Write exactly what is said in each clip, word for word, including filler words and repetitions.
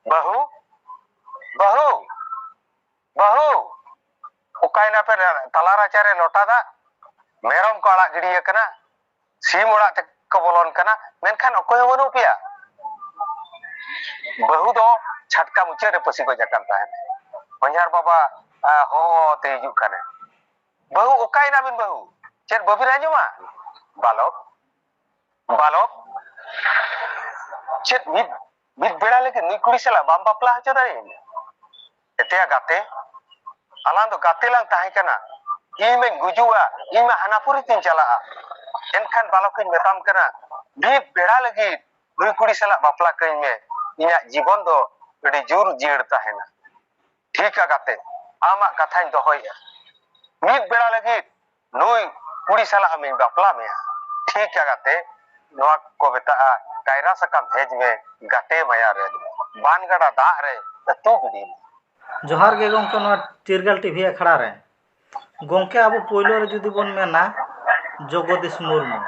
ᱵᱟᱹᱦᱩ, ᱵᱟᱹᱦᱩ, ᱵᱟᱹᱦᱩ, ᱚᱠᱟᱭᱮᱱᱟ ᱯᱮ? ᱛᱟᱞᱟ ᱨᱟᱪᱟᱨᱮ ᱞᱚᱴᱟ ᱫᱟᱜ, ᱢᱮᱨᱚᱢ ᱠᱚ ᱟᱲᱟᱜ ᱜᱤᱰᱤ ᱟᱠᱟᱱᱟ, ᱥᱤᱢ ᱚᱲᱟᱜ ᱛᱮᱠᱚ ᱵᱚᱞᱚᱱ ᱠᱟᱱᱟ, ᱢᱮᱱᱠᱷᱟᱱ ᱚᱠᱚᱭ ᱦᱚᱸ ᱵᱟᱹᱱᱩᱜ ᱯᱮᱭᱟ᱾ ᱵᱟᱹᱦᱩ ᱫᱚ ᱪᱷᱟᱴᱠᱟ ᱢᱩᱪᱟᱹᱫ ᱨᱮ ᱯᱟᱹᱥᱤ ᱜᱚᱡ ᱟᱠᱟᱱ ᱛᱟᱦᱮᱸᱫ᱾ ᱦᱚᱧᱦᱟᱨ ᱵᱟᱵᱟ, ᱟ, ᱦᱚᱦᱚ ᱛᱮ ᱦᱤᱡᱩᱜ ᱠᱟᱱᱟᱭ, "ᱵᱟᱹᱦᱩ, ᱚᱠᱟᱭᱮᱱᱟ ᱵᱤᱱ ᱵᱟᱹᱦᱩ? ᱪᱮᱫ ᱵᱟᱹᱵᱤᱱ ᱟᱸᱡᱚᱢᱟ?" ᱵᱟᱞᱚᱠ, ᱵᱟᱞᱚᱠ, ᱪᱮᱫ ᱢᱤᱫ, ᱢᱤᱫ ᱵᱮᱲᱟ ᱞᱟᱹᱜᱤᱫ ᱱᱩᱭ ᱠᱩᱲᱤ ᱥᱟᱞᱟᱜ ᱵᱟᱢ ᱵᱟᱯᱞᱟ ᱦᱚᱪᱚ ᱫᱟᱲᱮᱭᱟᱹᱧᱟ? ᱮᱛᱮᱭᱟ ᱜᱟᱛᱮ, ᱟᱞᱟᱝ ᱫᱚ ᱜᱟᱛᱮ ᱞᱟᱝ ᱛᱟᱦᱮᱸ ᱠᱟᱱᱟ᱾ ᱤᱧ ᱢᱟᱧ ᱜᱩᱡᱩᱜᱼᱟ, ᱤᱧ ᱢᱟ ᱦᱟᱱᱟᱯᱩᱨᱤ ᱛᱤᱧ ᱪᱟᱞᱟᱜᱼᱟ᱾ ᱮᱱᱠᱷᱟᱱ ᱵᱟᱞᱚᱠᱤᱧ ᱢᱮᱛᱟᱢ ᱠᱟᱱᱟ, ᱢᱤᱫ ᱵᱮᱲᱟ ᱞᱟᱹᱜᱤᱫ ᱱᱩᱭ ᱠᱩᱲᱤ ᱥᱟᱞᱟᱜ ᱵᱟᱯᱞᱟ ᱠᱟᱹᱧ ᱢᱮ, ᱤᱧᱟᱹᱜ ᱡᱤᱵᱚᱱ ᱫᱚ ᱟᱹᱰᱤ ᱡᱳᱨ ᱡᱤᱭᱟᱹᱲ ᱛᱟᱦᱮᱱᱟ᱾ ᱴᱷᱤᱠᱟ ᱜᱟᱛᱮ, ᱟᱢᱟᱜ ᱠᱟᱛᱷᱟᱧ ᱫᱚᱦᱚᱭᱮᱫᱼᱟ᱾ ᱢᱤᱫ ᱵᱮᱲᱟ ᱞᱟᱹᱜᱤᱫ ᱱᱩᱭ ᱠᱩᱲᱤ ᱥᱟᱞᱟᱜ ᱟᱢᱤᱧ ᱵᱟᱯᱞᱟ ᱢᱮᱭᱟ᱾ ᱴᱷᱤᱠᱟ ᱜᱟᱛᱮ, ᱱᱚᱣᱟ ᱠᱚ ᱢᱮᱛᱟᱜᱼᱟ ᱠᱟᱭᱨᱟ ᱥᱟᱠᱟᱢ ᱦᱮᱡ ᱢᱮ, ᱜᱟᱛᱮ ᱢᱟᱭᱟ ᱨᱮ ᱵᱟᱱ ᱜᱟᱰᱟ ᱫᱟᱜ ᱨᱮ ᱟᱹᱛᱩ ᱜᱤᱰᱤ ᱢᱮ᱾ ᱡᱚᱦᱟᱨ ᱜᱮ ᱜᱚᱢᱠᱮ, ᱱᱚᱣᱟ ᱪᱤᱨᱜᱟᱞ ᱴᱤᱵᱷᱤ ᱟᱠᱷᱲᱟ ᱨᱮ᱾ ᱜᱚᱢᱠᱮ, ᱟᱵᱚ ᱯᱳᱭᱞᱳ ᱨᱮ ᱡᱩᱫᱤ ᱵᱚᱱ ᱢᱮᱱᱟ, ᱡᱚᱜᱚᱫᱤᱥ ᱢᱩᱨᱢᱩ,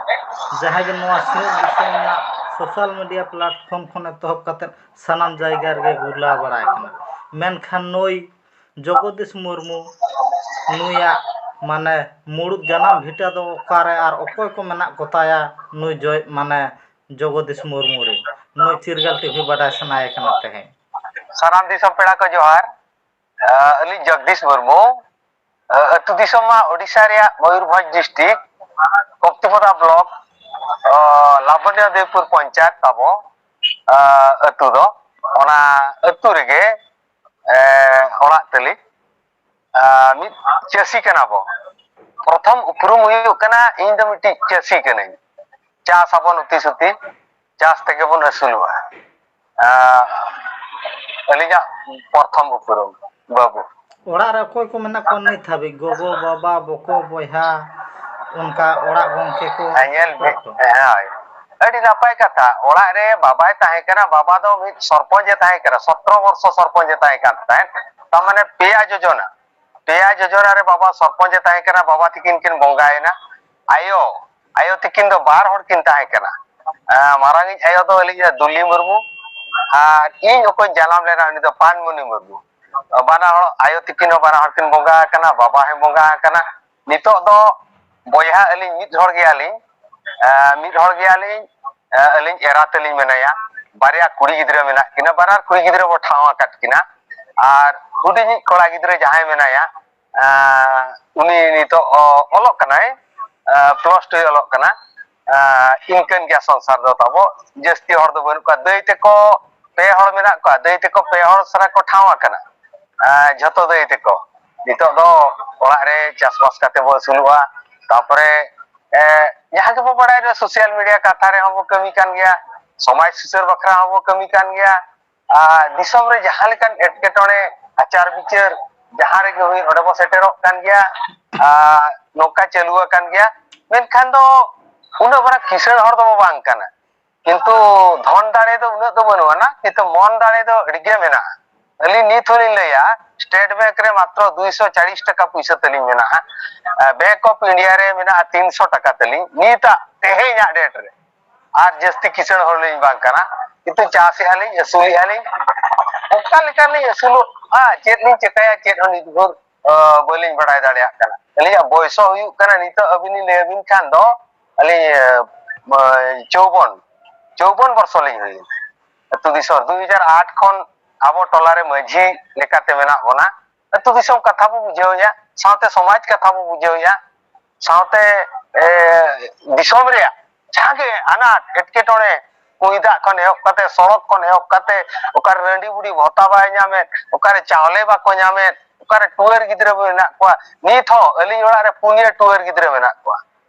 ᱡᱟᱦᱟᱸᱭ ᱫᱚ ᱱᱚᱣᱟ ᱥᱤᱧᱚᱛ ᱫᱤᱥᱚᱢ ᱨᱮᱱᱟᱜ ᱥᱳᱥᱟᱞ ᱢᱤᱰᱤᱭᱟ ᱯᱞᱟᱴᱯᱷᱚᱨᱢ ᱠᱷᱚᱱ ᱮᱛᱚᱦᱚᱵ ᱠᱟᱛᱮᱫ ᱥᱟᱱᱟᱢ ᱡᱟᱭᱜᱟ ᱨᱮᱜᱮ ᱜᱩᱨᱞᱟᱹᱣ ᱵᱟᱲᱟᱭ ᱠᱟᱱᱟ, ᱢᱮᱱᱠᱷᱟᱱ ᱱᱩᱭ ᱡᱚᱜᱚᱫᱤᱥ ᱢᱩᱨᱢᱩ, ᱱᱩᱭᱟᱜ ᱢᱟᱱᱮ ᱢᱩᱲᱩᱫ ᱡᱟᱱᱟᱢ ᱵᱷᱤᱴᱟᱹ ᱫᱚ ᱚᱠᱟᱨᱮ ᱟᱨ ᱚᱠᱚᱭ ᱠᱚ ᱢᱮᱱᱟᱜ ᱠᱚᱛᱟᱭᱟ ᱱᱩᱭ ᱡᱚᱭ-, ᱢᱟᱱᱮ ᱡᱚᱜᱚᱫᱤᱥ ᱢᱩᱨᱢᱩ ᱨᱮᱱ? ᱱᱩᱭ ᱪᱤᱨᱜᱟᱞ ᱴᱤᱵᱷᱤ ᱵᱟᱰᱟᱭ ᱥᱟᱱᱟᱭᱮ ᱠᱟᱱᱟ ᱛᱮᱦᱮᱧ᱾ ᱥᱟᱱᱟᱢ ᱫᱤᱥᱚᱢ ᱯᱮᱲᱟ ᱠᱚ ᱡᱚᱦᱟᱨ᱾ ᱟᱹᱞᱤᱧ ᱡᱚᱜᱽᱫᱤᱥ ᱢᱩᱨᱢᱩ᱾ ᱟᱹᱛᱩ ᱫᱤᱥᱚᱢ ᱢᱟ ᱳᱰᱤᱥᱟ ᱨᱮᱭᱟᱜ ᱢᱚᱭᱩᱨᱵᱷᱚᱸᱡᱽ ᱰᱤᱥᱴᱨᱤᱠᱴ, ᱠᱚᱯᱛᱤᱯᱚᱫᱟ ᱵᱞᱚᱠ, ᱞᱟᱵᱚᱱᱭᱚ ᱫᱮᱵᱽᱯᱩᱨ ᱯᱚᱧᱪᱟᱭᱮᱛ ᱛᱟᱵᱚ ᱟᱹᱛᱩ ᱫᱚ᱾ ᱚᱱᱟ ᱟᱹᱛᱩ ᱨᱮᱜᱮ ᱚᱲᱟᱜ ᱛᱟᱹᱞᱤᱧ᱾ ᱢᱤᱫ ᱪᱟᱹᱥᱤ ᱠᱟᱱᱟ ᱵᱚ᱾ ᱯᱨᱚᱛᱷᱚᱢ ᱩᱯᱨᱩᱢ ᱦᱩᱭᱩᱜ ᱠᱟᱱᱟ, ᱤᱧ ᱫᱚ ᱢᱤᱫᱴᱤᱡ ᱪᱟᱹᱥᱤ ᱠᱟᱹᱱᱟᱹᱧ᱾ ᱪᱟᱥ ᱟᱵᱚᱱ ᱩᱛᱤ ᱥᱩᱛᱤ, ᱪᱟᱥ ᱛᱮᱜᱮ ᱵᱚᱱ ᱟᱹᱥᱩᱞᱚᱜᱼᱟ᱾ ᱟᱹᱞᱤᱧᱟᱜ ᱯᱨᱚᱛᱷᱚᱢ ᱩᱯᱨᱩᱢ, ᱵᱟᱹᱵᱩ᱾ ᱚᱲᱟᱜ ᱨᱮ ᱚᱠᱚᱭ ᱠᱚ ᱢᱮᱱᱟᱜ ᱠᱚᱣᱟ ᱱᱤᱛ ᱦᱟᱹᱵᱤᱡ? ᱜᱚᱜᱚ, ᱵᱟᱵᱟ, ᱵᱚᱠᱚ, ᱵᱚᱭᱦᱟ, ᱚᱱᱠᱟ ᱚᱲᱟᱜ ᱜᱚᱢᱠᱮ ᱠᱚ? ᱦᱮᱸ, ᱧᱮᱞ ᱵᱤᱱ, ᱦᱳᱭ᱾ ᱟᱹᱰᱤ ᱱᱟᱯᱟᱭ ᱠᱟᱛᱷᱟ᱾ ᱚᱲᱟᱜ ᱨᱮ ᱵᱟᱵᱟᱭ ᱛᱟᱦᱮᱸ ᱠᱟᱱᱟ, ᱵᱟᱵᱟ ᱫᱚ ᱢᱤᱫ ᱥᱚᱨᱯᱚᱧᱪ ᱮ ᱛᱟᱦᱮᱸ ᱠᱟᱱᱟ, ᱥᱚᱛᱨᱚ ᱵᱚᱨᱥᱚ ᱥᱚᱨᱯᱚᱧᱪ ᱮ ᱛᱟᱦᱮᱸ ᱠᱟᱱ ᱛᱟᱦᱮᱸᱫ᱾ ᱛᱟᱨ ᱢᱟᱱᱮ ᱯᱮᱭᱟ ᱡᱚᱡᱚᱱᱟ, ᱯᱮᱭᱟ ᱡᱚᱡᱚᱱᱟ ᱨᱮ ᱵᱟᱵᱟ ᱥᱚᱨᱯᱚᱧᱪ ᱮ ᱛᱟᱦᱮᱸ ᱠᱟᱱᱟ, ᱵᱟᱵᱟ ᱛᱤᱠᱤᱱ ᱠᱤᱱ ᱵᱚᱸᱜᱟᱭᱮᱱᱟ᱾ ᱟᱭᱳ, ᱟᱭᱳ ᱛᱤᱠᱤᱱ ᱫᱚ ᱵᱟᱨ ᱦᱚᱲ ᱠᱤᱱ ᱛᱟᱦᱮᱸ ᱠᱟᱱᱟ᱾ ᱮᱸ, ᱢᱟᱨᱟᱝᱤᱡ ᱟᱭᱳ ᱫᱚ ᱟᱹᱞᱤᱧ ᱫᱩᱞᱤ ᱢᱩᱨᱢᱩ, ᱟᱨ ᱤᱧ ᱚᱠᱚᱭ ᱡᱟᱱᱟᱢ ᱞᱮᱱᱟ, ᱩᱱᱤ ᱫᱚ ᱯᱟᱱᱢᱩᱱᱤ ᱢᱩᱨᱢᱩ᱾ ᱵᱟᱱᱟ ᱦᱚᱲ, ᱟᱭᱳ ᱛᱤᱠᱤᱱ ᱦᱚᱸ ᱵᱟᱱᱟ ᱦᱚᱲ ᱠᱤᱱ ᱵᱚᱸᱜᱟ ᱟᱠᱟᱱᱟ, ᱵᱟᱵᱟ ᱦᱚᱸᱭ ᱵᱚᱸᱜᱟ ᱟᱠᱟᱱᱟ᱾ ᱱᱤᱛᱚᱜ ᱫᱚ ᱵᱚᱭᱦᱟ ᱟᱹᱞᱤᱧ ᱢᱤᱫ ᱦᱚᱲ ᱜᱮᱭᱟᱞᱤᱧ᱾ ᱮ, ᱢᱤᱫ ᱦᱚᱲ ᱜᱮᱭᱟᱞᱤᱧ᱾ ᱮ, ᱟᱹᱞᱤᱧ ᱮᱨᱟ ᱛᱟᱹᱞᱤᱧ ᱢᱮᱱᱟᱭᱟ, ᱵᱟᱨᱭᱟ ᱠᱩᱲᱤ ᱜᱤᱫᱽᱨᱟᱹ ᱢᱮᱱᱟᱜ ᱠᱤᱱᱟ, ᱵᱟᱱᱟᱨ ᱠᱩᱲᱤ ᱜᱤᱫᱽᱨᱟᱹ ᱵᱚ ᱴᱷᱟᱶ ᱟᱠᱟᱫ ᱠᱤᱱᱟ᱾ ᱟᱨ ᱦᱩᱰᱤᱧᱤᱡ ᱠᱚᱲᱟ ᱜᱤᱫᱽᱨᱟᱹ ᱡᱟᱦᱟᱸᱭ ᱢᱮᱱᱟᱭᱟ, ᱮ, ᱩᱱᱤ ᱱᱤᱛᱚᱜ ᱚ-, ᱚᱞᱚᱜ ᱠᱟᱱᱟᱭ, ᱮ, ᱯᱞᱟᱥ ᱴᱩᱭ ᱚᱞᱚᱜ ᱠᱟᱱᱟ᱾ ᱮ, ᱤᱱᱠᱟᱹᱱ ᱜᱮᱭᱟ ᱥᱚᱝᱥᱟᱨ ᱫᱚ ᱛᱟᱵᱚ᱾ ᱡᱟᱹᱥᱛᱤ ᱦᱚᱲ ᱫᱚ ᱵᱟᱹᱱᱩᱜ ᱠᱚᱣᱟ᱾ ᱫᱟᱹᱭ ᱛᱟᱠᱚ ᱯᱮ ᱦᱚᱲ ᱢᱮᱱᱟᱜ ᱠᱚᱣᱟ, ᱫᱟᱹᱭ ᱛᱟᱠᱚ ᱯᱮ ᱦᱚᱲ ᱥᱟᱨᱟ ᱠᱚ ᱴᱷᱟᱶ ᱟᱠᱟᱱᱟ᱾ ᱮ, ᱡᱷᱚᱛᱚ ᱫᱟᱹᱭ ᱛᱟᱠᱚ ᱱᱤᱛᱚᱜ ᱫᱚ ᱚᱲᱟᱜ ᱨᱮ ᱪᱟᱥᱵᱟᱥ ᱠᱟᱛᱮ ᱵᱚ ᱟᱹᱥᱩᱞᱚᱜᱼᱟ᱾ ᱛᱟᱨᱯᱚᱨᱮ, ᱮ, ᱡᱟᱦᱟᱸ ᱜᱮᱵᱚ ᱵᱟᱲᱟᱭ ᱨᱮ, ᱥᱳᱥᱟᱞ ᱢᱤᱰᱤᱭᱟ ᱠᱟᱛᱷᱟ ᱨᱮᱦᱚᱸ ᱵᱚ ᱠᱟᱹᱢᱤ ᱠᱟᱱ ᱜᱮᱭᱟ, ᱥᱚᱢᱟᱡᱽ ᱥᱩᱥᱟᱹᱨ ᱵᱟᱠᱷᱨᱟ ᱦᱚᱸᱵᱚ ᱠᱟᱹᱢᱤ ᱠᱟᱱ ᱜᱮᱭᱟ᱾ ᱟᱨ ᱫᱤᱥᱚᱢ ᱨᱮ ᱡᱟᱦᱟᱸ ᱞᱮᱠᱟᱱ ᱮᱴᱠᱮᱴᱚᱬᱮ, ᱟᱪᱟᱨ ᱵᱤᱪᱟᱹᱨ ᱡᱟᱦᱟᱸ ᱨᱮᱜᱮ ᱦᱩᱭᱩᱜ, ᱚᱸᱰᱮ ᱵᱚ ᱥᱮᱴᱮᱨᱚᱜ ᱠᱟᱱ ᱜᱮᱭᱟ᱾ ᱟᱨ ᱱᱚᱝᱠᱟ ᱪᱟᱹᱞᱩ ᱟᱠᱟᱱ ᱜᱮᱭᱟ᱾ ᱢᱮᱱᱠᱷᱟᱱ ᱫᱚ ᱩᱱᱟᱹᱜ ᱢᱟᱨᱟᱝ ᱠᱤᱥᱟᱹᱬ ᱦᱚᱲ ᱫᱚᱵᱚ ᱵᱟᱝ ᱠᱟᱱᱟ, ᱠᱤᱱᱛᱩ ᱫᱷᱚᱱ ᱫᱟᱲᱮ ᱫᱚ ᱩᱱᱟᱹᱜ ᱫᱚ ᱵᱟᱹᱱᱩᱜ ᱟᱱᱟ, ᱠᱤᱱᱛᱩ ᱢᱚᱱ ᱫᱟᱲᱮ ᱫᱚ ᱟᱹᱰᱤ ᱜᱮ ᱢᱮᱱᱟᱜᱼᱟ᱾ ᱟᱹᱞᱤᱧ ᱱᱤᱛ ᱦᱚᱸᱞᱤᱧ ᱞᱟᱹᱭᱟ, ᱥᱴᱮᱴ ᱵᱮᱝᱠ ᱨᱮ ᱢᱟᱛᱨᱚ ᱫᱩᱭᱥᱚ ᱪᱟᱞᱤᱥ ᱴᱟᱠᱟ ᱯᱩᱭᱥᱟᱹ ᱛᱟᱹᱞᱤᱧ ᱢᱮᱱᱟᱜᱼᱟ᱾ ᱮ, ᱵᱮᱝᱠ ᱚᱯᱷ ᱤᱱᱰᱤᱭᱟ ᱨᱮ ᱢᱮᱱᱟᱜᱼᱟ ᱛᱤᱱᱥᱚ ᱴᱟᱠᱟ ᱛᱟᱹᱞᱤᱧ ᱱᱤᱛᱟᱜ ᱛᱮᱦᱮᱧᱟᱜ ᱰᱮᱴ ᱨᱮ᱾ ᱟᱨ ᱡᱟᱹᱥᱛᱤ ᱠᱤᱥᱟᱹᱬ ᱦᱚᱲ ᱞᱤᱧ ᱵᱟᱝ ᱠᱟᱱᱟ, ᱠᱤᱱᱛᱩ ᱪᱟᱥᱮᱜᱼᱟ ᱞᱤᱧ, ᱟᱹᱥᱩᱞᱮᱜᱼᱟ ᱞᱤᱧ᱾ ᱚᱠᱟ ᱞᱮᱠᱟ ᱞᱤᱧ ᱟᱹᱥᱩᱞᱚᱜᱼᱟ, ᱪᱮᱫ ᱞᱤᱧ ᱪᱮᱠᱟᱭᱟ, ᱪᱮᱫ ᱦᱚᱸ ᱱᱤᱛ ᱵᱷᱳᱨ, ᱟ, ᱵᱟᱹᱞᱤᱧ ᱵᱟᱲᱟᱭ ᱫᱟᱲᱮᱭᱟᱜ ᱠᱟᱱᱟ᱾ ᱟᱹᱞᱤᱧᱟᱜ ᱵᱚᱭᱚᱥ ᱦᱚᱸ ᱦᱩᱭᱩᱜ ᱠᱟᱱᱟ, ᱱᱤᱛᱚᱜ ᱟᱹᱵᱤᱱ ᱞᱤᱧ ᱞᱟᱹᱭ ᱟᱹᱵᱤᱱ ᱠᱷᱟᱱ ᱫᱚ, ᱟᱹᱞᱤᱧ, ᱟ, ᱪᱳᱣᱵᱚᱱ, ᱪᱳᱣᱵᱚᱱ ᱵᱚᱨᱥᱚ ᱞᱤᱧ ᱦᱩᱭᱮᱱᱟ᱾ ᱟᱹᱛᱩ ᱫᱤᱥᱚᱢ ᱫᱩ ᱦᱟᱡᱟᱨ ᱟᱴ ᱠᱷᱚᱱ ᱟᱵᱚ ᱴᱚᱞᱟ ᱨᱮ ᱢᱟᱹᱡᱷᱤ ᱞᱮᱠᱟᱛᱮ ᱢᱮᱱᱟᱜ ᱵᱚᱱᱟ᱾ ᱟᱹᱛᱩ ᱫᱤᱥᱚᱢ ᱠᱟᱛᱷᱟ ᱵᱚ ᱵᱩᱡᱷᱟᱹᱣᱮᱫᱼᱟ, ᱥᱟᱶᱛᱮ ᱥᱚᱢᱟᱡᱽ ᱠᱟᱛᱷᱟ ᱵᱚ ᱵᱩᱡᱷᱟᱹᱣᱮᱫᱼᱟ, ᱥᱟᱶᱛᱮ, ᱮ, ᱫᱤᱥᱚᱢ ᱨᱮᱭᱟᱜ ᱡᱟᱦᱟᱸ ᱜᱮ ᱟᱱᱟᱴ ᱮᱴᱠᱮᱴᱚᱬᱮ, ᱠᱩᱧ ᱫᱟᱜ ᱠᱷᱚᱱ ᱮᱦᱚᱵ ᱠᱟᱛᱮ, ᱥᱚᱲᱚᱠ ᱠᱷᱚᱱ ᱮᱦᱚᱵ ᱠᱟᱛᱮ, ᱚᱠᱟᱨᱮ ᱨᱟᱺᱰᱤ ᱵᱩᱰᱷᱤ ᱵᱷᱚᱛᱟ ᱵᱟᱭ ᱧᱟᱢᱮᱫ, ᱚᱠᱟᱨᱮ ᱪᱟᱣᱞᱮ ᱵᱟᱠᱚ ᱧᱟᱢᱮᱫ, ᱚᱠᱟᱨᱮ ᱴᱩᱣᱟᱹᱨ ᱜᱤᱫᱽᱨᱟᱹ ᱢᱮᱱᱟᱜ ᱠᱚᱣᱟ᱾ ᱱᱤᱛ ᱦᱚᱸ ᱟᱹᱞᱤᱧ ᱚᱲᱟᱜ ᱨᱮ ᱯᱩᱱᱭᱟᱹ ᱴᱩᱣᱟᱹᱨ ᱜᱤᱫᱽᱨᱟᱹ ᱢᱮᱱᱟᱜ ᱠᱚᱣᱟ᱾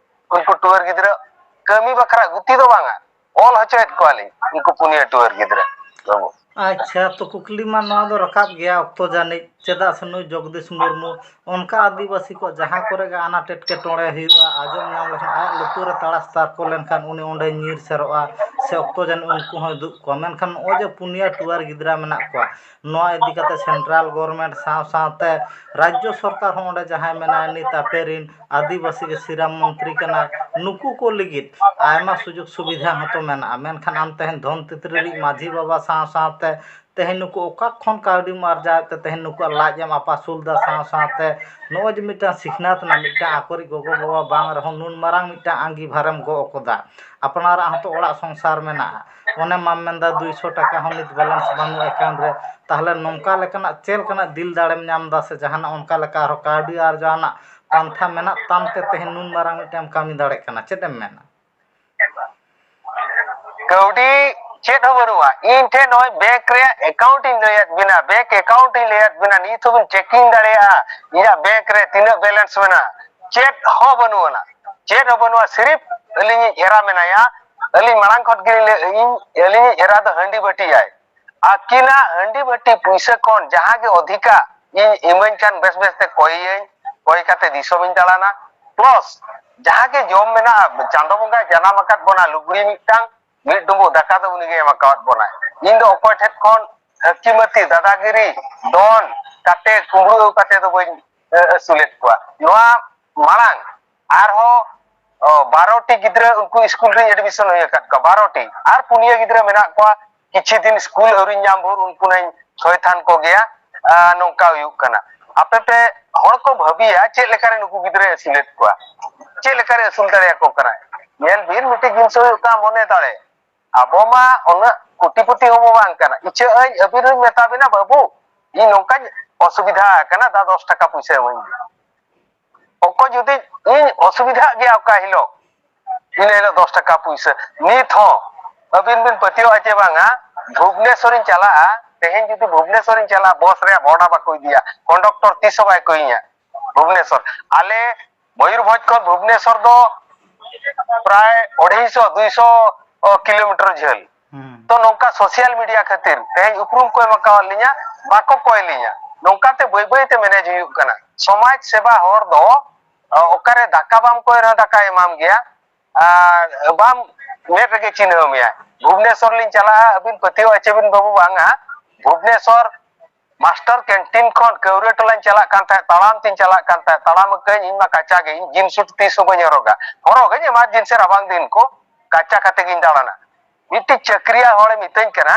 ᱩᱱᱠᱩ ᱴᱩᱣᱟᱹᱨ ᱜᱤᱫᱽᱨᱟᱹ ᱠᱟᱹᱢᱤ ᱵᱟᱠᱷᱨᱟ, ᱜᱩᱛᱤ ᱫᱚ ᱵᱟᱝᱟ, ᱚᱞ ᱦᱚᱪᱚᱭᱮᱫ ᱠᱚᱣᱟᱞᱤᱧ ᱩᱱᱠᱩ ᱯᱩᱱᱭᱟᱹ ᱴᱩᱣᱟᱹᱨ ᱜᱤᱫᱽᱨᱟᱹ᱾ ᱵᱟᱹᱵᱩ, ᱟᱪᱪᱷᱟ, ᱛᱚ ᱠᱩᱠᱞᱤ ᱢᱟ ᱱᱚᱣᱟ ᱫᱚ ᱨᱟᱠᱟᱵ ᱜᱮᱭᱟ ᱚᱠᱛᱚ ᱡᱟᱹᱱᱤᱡ, ᱪᱮᱫᱟᱜ ᱥᱮ ᱱᱩᱭ ᱡᱚᱜᱽᱫᱤᱥ ᱢᱩᱨᱢᱩ ᱚᱱᱠᱟ ᱟᱹᱫᱤᱵᱟᱹᱥᱤ ᱠᱚ ᱡᱟᱦᱟᱸ ᱠᱚᱨᱮ ᱜᱮ ᱟᱱᱟᱴ ᱮᱴᱠᱮᱴᱚᱬᱮ ᱦᱩᱭᱩᱜᱼᱟ, ᱟᱸᱡᱚᱢ ᱧᱟᱢ ᱞᱮᱠᱷᱟᱱ ᱟᱭᱟᱜ ᱞᱩᱛᱩᱨ ᱨᱮ ᱛᱟᱲᱟᱥ ᱛᱟᱨᱠᱚ ᱞᱮᱱᱠᱷᱟᱱ ᱩᱱᱤ ᱚᱸᱰᱮ ᱧᱤᱨ ᱥᱮᱨᱚᱜᱼᱟ, ᱥᱮ ᱚᱠᱛᱚ ᱡᱟᱹᱱᱤᱡ ᱩᱱᱠᱩ ᱦᱚᱸᱭ ᱫᱩᱜ ᱠᱚᱣᱟ᱾ ᱢᱮᱱᱠᱷᱟᱱ ᱱᱚᱜᱼᱚᱭ ᱡᱮ ᱯᱩᱱᱭᱟ ᱴᱩᱣᱟᱨ ᱜᱤᱫᱽᱨᱟᱹ ᱢᱮᱱᱟᱜ ᱠᱚᱣᱟ, ᱱᱚᱣᱟ ᱤᱫᱤ ᱠᱟᱛᱮ central government ᱥᱟᱶ ᱥᱟᱶᱛᱮ ᱨᱟᱡᱽᱡᱚ ᱥᱚᱨᱠᱟᱨ ᱦᱚᱸ ᱚᱸᱰᱮ ᱡᱟᱦᱟᱸᱭ ᱢᱮᱱᱟᱭᱟ, ᱱᱤᱛ ᱟᱯᱮ ᱨᱤᱱ ᱟᱹᱫᱤᱵᱟᱹᱥᱤ ᱜᱮ ᱥᱤᱨᱟᱢ ᱢᱚᱱᱛᱨᱤ ᱠᱟᱱᱟᱭ, ᱱᱩᱠᱩ ᱠᱚ ᱞᱟᱹᱜᱤᱫ ᱟᱭᱢᱟ ᱥᱩᱡᱳᱜᱽ ᱥᱩᱵᱤᱫᱷᱟ ᱦᱚᱸᱛᱚ ᱢᱮᱱᱟᱜᱼᱟ᱾ ᱢᱮᱱᱠᱷᱟᱱ ᱟᱢ ᱛᱮᱦᱮᱧ ᱫᱷᱚᱱ ᱛᱤᱛᱨᱤ ᱨᱤᱡ ᱢᱟᱹᱡᱷᱤ ᱵᱟᱵᱟ ᱥᱟᱶ ᱥᱟᱶᱛᱮ ᱛᱮᱦᱮᱧ ᱱᱩᱠᱩ ᱚᱠᱟ ᱠᱷᱚᱱ ᱠᱟᱹᱣᱰᱤᱢ ᱟᱨᱡᱟᱣᱮᱫ ᱛᱮ ᱛᱮᱦᱮᱧ ᱱᱩᱠᱩᱣᱟᱜ ᱞᱟᱡ ᱮᱢ ᱟᱯᱟᱥᱩᱞ ᱮᱫᱟ, ᱥᱟᱶ ᱥᱟᱶᱛᱮ ᱱᱚᱜᱼᱚᱭ ᱡᱮ ᱢᱤᱫᱴᱟᱝ ᱥᱤᱠᱷᱱᱟᱹᱛ ᱨᱮᱱᱟᱜ ᱢᱤᱫᱴᱟᱝ ᱟᱠᱚᱨᱤᱡ ᱜᱚᱜᱚ ᱵᱟᱵᱟ ᱵᱟᱝ ᱨᱮᱦᱚᱸ ᱱᱩᱱ ᱢᱟᱨᱟᱝ ᱢᱤᱫᱴᱟᱝ ᱟᱸᱜᱤᱵᱷᱟᱨᱮᱢ ᱜᱚᱜ ᱟᱠᱟᱫᱟ, ᱟᱯᱱᱟᱨᱟᱜ ᱦᱚᱸᱛᱚ ᱚᱲᱟᱜ ᱥᱚᱝᱥᱟᱨ ᱢᱮᱱᱟᱜᱼᱟ, ᱚᱱᱮ ᱢᱟᱢ ᱢᱮᱱᱫᱟ ᱫᱩᱭᱥᱚ ᱴᱟᱠᱟ ᱦᱚᱸ ᱱᱤᱛ balance ᱵᱟᱹᱱᱩᱜᱼᱟ account ᱨᱮ, ᱛᱟᱦᱚᱞᱮ ᱱᱚᱝᱠᱟ ᱞᱮᱠᱟᱱᱟᱜ ᱪᱮᱫ ᱞᱮᱠᱟᱱᱟᱜ ᱫᱤᱞ ᱫᱟᱲᱮᱢ ᱧᱟᱢ ᱮᱫᱟ ᱥᱮ ᱡᱟᱦᱟᱱᱟᱜ ᱚᱱᱠᱟ ᱞᱮᱠᱟ ᱟᱨᱦᱚᱸ ᱠᱟᱹᱣᱰᱤ ᱟᱨᱡᱟᱣ ᱨᱮᱱᱟᱜ ᱯᱟᱱᱛᱷᱟ ᱢᱮᱱᱟᱜ ᱛᱟᱢ ᱛᱮ ᱛᱮᱦᱮᱧ ᱱᱩᱱ ᱢᱟᱨᱟᱝ ᱢᱤᱫᱴᱟᱝ ᱮᱢ ᱠᱟᱹᱢᱤ ᱫᱟᱲᱮᱭᱟᱜ ᱠᱟᱱᱟ? ᱪᱮᱫ ᱮᱢ ᱢᱮᱱᱟ? ᱠᱟᱹᱣᱰᱤ ᱪᱮᱫ ᱦᱚᱸ ᱵᱟᱹᱱᱩᱜᱼᱟ᱾ ᱤᱧ ᱴᱷᱮᱱ ᱱᱚᱜᱼᱚᱭ bank ᱨᱮᱭᱟᱜ account ᱤᱧ ᱞᱟᱹᱭᱟᱫ ᱵᱤᱱᱟ, bank account ᱤᱧ ᱞᱟᱹᱭᱟᱫ ᱵᱤᱱᱟ, ᱱᱤᱛ ᱦᱚᱸᱵᱤᱱ checking ᱫᱟᱲᱮᱭᱟᱜᱼᱟ ᱤᱧᱟᱹᱜ bank ᱨᱮ ᱛᱤᱱᱟᱹᱜ balance ᱢᱮᱱᱟᱜᱼᱟ᱾ ᱪᱮᱫ ᱦᱚᱸ ᱵᱟᱹᱱᱩᱜ ᱟᱱᱟ, ᱪᱮᱫ ᱦᱚᱸ ᱵᱟᱹᱱᱩᱜᱼᱟ᱾ ᱥᱤᱨᱤᱯ ᱟᱹᱞᱤᱧᱤᱡ ᱮᱨᱟ ᱢᱮᱱᱟᱭᱟ, ᱟᱹᱞᱤᱧ ᱢᱟᱲᱟᱝ ᱠᱷᱚᱱ ᱜᱮᱞᱤᱧ ᱞᱟᱹᱭ, ᱤᱧ, ᱟᱹᱞᱤᱧᱤᱡ ᱮᱨᱟ ᱫᱚ ᱦᱟᱺᱰᱤ ᱵᱷᱟᱹᱴᱤᱭᱟᱭ᱾ ᱟᱹᱠᱤᱱᱟᱜ ᱦᱟᱺᱰᱤ ᱵᱷᱟᱹᱴᱤ ᱯᱩᱭᱥᱟᱹ ᱠᱷᱚᱱ ᱡᱟᱦᱟᱸ ᱜᱮ ᱚᱫᱷᱤᱠᱟ ᱤᱧ ᱤᱢᱟᱹᱧ ᱠᱷᱟᱱ ᱵᱮᱥ ᱵᱮᱥ ᱛᱮ ᱠᱚᱭᱮᱭᱟᱹᱧ, ᱠᱚᱭ ᱠᱟᱛᱮ ᱫᱤᱥᱚᱢᱤᱧ ᱫᱟᱬᱟᱱᱟ᱾ Plus ᱡᱟᱦᱟᱸ ᱜᱮ ᱡᱚᱢ ᱢᱮᱱᱟᱜᱼᱟ, ᱪᱟᱸᱫᱚ ᱵᱚᱸᱜᱟᱭ ᱡᱟᱱᱟᱢ ᱟᱠᱟᱫ ᱵᱚᱱᱟ, ᱞᱩᱜᱽᱲᱤ ᱢᱤᱫᱴᱟᱝ, ᱢᱤᱫ ᱰᱩᱸᱵᱩᱜ ᱫᱟᱠᱟ ᱫᱚ ᱩᱱᱤᱜᱮ ᱮᱢ ᱟᱠᱟᱣᱟᱫ ᱵᱚᱱᱟᱭ᱾ ᱤᱧ ᱫᱚ ᱚᱠᱚᱭ ᱴᱷᱮᱱ ᱠᱷᱚᱱ ᱦᱟᱹᱠᱤᱢᱟᱹᱛᱤ, ᱫᱟᱫᱟᱜᱤᱨᱤ, ᱫᱚᱱ ᱠᱟᱛᱮ, ᱠᱩᱢᱵᱽᱲᱩ ᱠᱟᱛᱮ ᱫᱚ ᱵᱟᱹᱧ, ᱮ, ᱟᱹᱥᱩᱞᱮᱫ ᱠᱚᱣᱟ᱾ ᱱᱚᱣᱟ ᱢᱟᱲᱟᱝ ᱟᱨᱦᱚᱸ, ᱚ, ᱵᱟᱨᱚ ᱴᱤ ᱜᱤᱫᱽᱨᱟᱹ ᱩᱱᱠᱩ ᱥᱠᱩᱞ ᱨᱤᱧ admission ᱦᱩᱭ ᱟᱠᱟᱫ ᱠᱚᱣᱟ, ᱵᱟᱨᱚ ᱴᱤ᱾ ᱟᱨ ᱯᱩᱱᱭᱟᱹ ᱜᱤᱫᱽᱨᱟᱹ ᱢᱮᱱᱟᱜ ᱠᱚᱣᱟ, ᱠᱤᱪᱷᱩ ᱫᱤᱱ ᱥᱠᱩᱞ ᱟᱹᱣᱨᱤᱧ ᱧᱟᱢ ᱵᱷᱳᱨ ᱩᱱᱠᱩ ᱱᱟᱧ ᱥᱚᱭᱛᱷᱟᱱ ᱠᱚᱜᱮᱭᱟ᱾ ᱟ, ᱱᱚᱝᱠᱟ ᱦᱩᱭᱩᱜ ᱠᱟᱱᱟ᱾ ᱟᱯᱮ ᱯᱮ ᱦᱚᱲ ᱠᱚ ᱵᱷᱟᱹᱵᱤᱭᱟ ᱪᱮᱫ ᱞᱮᱠᱟᱨᱮ ᱱᱩᱠᱩ ᱜᱤᱫᱽᱨᱟᱹᱭ ᱟᱹᱥᱩᱞᱮᱫ ᱠᱚᱣᱟ, ᱪᱮᱫ ᱞᱮᱠᱟᱨᱮ ᱟᱹᱥᱩᱞ ᱫᱟᱲᱮᱭᱟᱠᱚ ᱠᱟᱱᱟᱭ? ᱧᱮᱞ ᱵᱤᱱ, ᱢᱤᱫᱴᱤᱡ ᱡᱤᱱᱤᱥ ᱦᱩᱭᱩᱜ ᱠᱟᱱᱟ ᱢᱚᱱᱮ ᱫᱟᱲᱮ᱾ ᱟᱵᱚ ᱢᱟ ᱩᱱᱟᱹᱜ ᱠᱳᱴᱤᱯᱚᱛᱤ ᱦᱚᱸᱵᱚ ᱵᱟᱝ ᱠᱟᱱᱟ᱾ ᱤᱪᱟᱹᱜ ᱟᱹᱧ, ᱟᱹᱵᱤᱱ ᱦᱚᱸᱧ ᱢᱮᱛᱟ ᱵᱤᱱᱟ, "ᱵᱟᱹᱵᱩ, ᱤᱧ ᱱᱚᱝᱠᱟᱧ ᱚᱥᱩᱵᱤᱫᱷᱟ ᱟᱠᱟᱱᱟ, ᱫᱟ ᱫᱚᱥ ᱴᱟᱠᱟ ᱯᱩᱭᱥᱟᱹ ᱤᱢᱟᱹᱧ ᱢᱮ᱾" ᱚᱠᱚᱭ ᱡᱩᱫᱤ ᱤᱧ ᱚᱥᱩᱵᱤᱫᱷᱟᱜ ᱜᱮᱭᱟ ᱚᱠᱟ ᱦᱤᱞᱳᱜ, ᱤᱱᱟᱹ ᱦᱤᱞᱳᱜ ᱫᱚᱥ ᱴᱟᱠᱟ ᱯᱩᱭᱥᱟᱹ᱾ ᱱᱤᱛ ᱦᱚᱸ ᱟᱹᱵᱤᱱ ᱵᱤᱱ ᱯᱟᱹᱛᱭᱟᱹᱣᱟ ᱪᱮ ᱵᱟᱝᱟ, ᱵᱷᱩᱵᱽᱱᱮᱥᱚᱨᱤᱧ ᱪᱟᱞᱟᱜᱼᱟ, ᱛᱮᱦᱮᱧ ᱡᱩᱫᱤ ᱵᱷᱩᱵᱽᱱᱮᱥᱚᱨᱤᱧ ᱪᱟᱞᱟᱜᱼᱟ, ᱵᱚᱥ ᱨᱮᱭᱟᱜ ᱵᱷᱟᱲᱟ ᱵᱟᱠᱚ ᱤᱫᱤᱭᱟ, ᱠᱚᱱᱰᱚᱠᱴᱚᱨ ᱛᱤᱥ ᱦᱚᱸ ᱵᱟᱭ ᱠᱚᱭᱤᱧᱟ᱾ ᱵᱷᱩᱵᱽᱱᱮᱥᱚᱨ, ᱟᱞᱮ ᱢᱚᱭᱩᱨᱵᱷᱚᱸᱡᱽ ᱠᱷᱚᱱ ᱵᱷᱩᱵᱽᱱᱮᱥᱚᱨ ᱫᱚ ᱯᱨᱟᱭ ᱚᱲᱟᱭᱥᱚ, ᱫᱩᱭᱥᱚ ᱠᱤᱞᱳᱢᱤᱴᱟᱨ ᱡᱷᱟᱹᱞ᱾ ᱦᱩᱸ᱾ ᱛᱚ ᱱᱚᱝᱠᱟ social media ᱠᱷᱟᱹᱛᱤᱨ ᱛᱮᱦᱮᱧ ᱩᱯᱨᱩᱢ ᱠᱚ ᱮᱢ ᱟᱠᱟᱣᱟᱫ ᱞᱤᱧᱟ, ᱵᱟᱠᱚ ᱠᱚᱭ ᱞᱤᱧᱟ᱾ ᱱᱚᱝᱠᱟᱛᱮ ᱵᱟᱹᱭ ᱵᱟᱹᱭ ᱛᱮ manage ᱦᱩᱭᱩᱜ ᱠᱟᱱᱟ᱾ ᱥᱚᱢᱟᱡᱽ ᱥᱮᱵᱟ ᱦᱚᱲ ᱫᱚ, ᱚ, ᱚᱠᱟᱨᱮ ᱫᱟᱠᱟ ᱵᱟᱢ ᱠᱚᱭ ᱨᱮᱦᱚᱸ ᱫᱟᱠᱟᱭ ᱮᱢᱟᱢ ᱜᱮᱭᱟ, ᱟᱨ ᱵᱟᱢ ᱢᱮᱫ ᱨᱮᱜᱮ ᱪᱤᱱᱦᱟᱹᱣ ᱢᱮᱭᱟ᱾ ᱵᱷᱩᱵᱽᱱᱮᱥᱚᱨ ᱞᱤᱧ ᱪᱟᱞᱟᱜᱼᱟ, ᱟᱹᱵᱤᱱ ᱯᱟᱹᱛᱭᱟᱹᱣ ᱦᱚᱪᱚ ᱵᱤᱱ ᱵᱟᱹᱵᱩ, ᱵᱟᱝᱟ, ᱵᱷᱩᱵᱽᱱᱮᱥᱚᱨ ᱢᱟᱥᱴᱟᱨ ᱠᱮᱱᱴᱤᱱ ᱠᱷᱚᱱ ᱠᱟᱹᱣᱨᱟᱹ ᱴᱚᱞᱟᱧ ᱪᱟᱞᱟᱜ ᱠᱟᱱ ᱛᱟᱦᱮᱸᱫ, ᱛᱟᱲᱟᱢ ᱛᱤᱧ ᱪᱟᱞᱟᱜ ᱠᱟᱱ ᱛᱟᱦᱮᱸᱫ, ᱛᱟᱲᱟᱢ ᱟᱹᱠᱟᱹᱧ, ᱤᱧ ᱢᱟ ᱠᱟᱪᱟ ᱜᱮ, ᱤᱧ ᱡᱤᱱ ᱥᱩᱴ ᱛᱤᱥ ᱦᱚᱸ ᱵᱟᱹᱧ ᱦᱚᱨᱚᱜᱟ, ᱦᱚᱨᱚᱜᱟᱹᱧ emergency ᱨᱟᱵᱟᱝ ᱫᱤᱱ ᱠᱚ, ᱠᱟᱪᱟ ᱠᱟᱛᱮ ᱜᱤᱧ ᱫᱟᱬᱟᱱᱟ᱾ ᱢᱤᱫᱴᱤᱡ ᱪᱟᱹᱠᱨᱤᱭᱟ ᱦᱚᱲᱮ ᱢᱤᱛᱟᱹᱧ ᱠᱟᱱᱟ,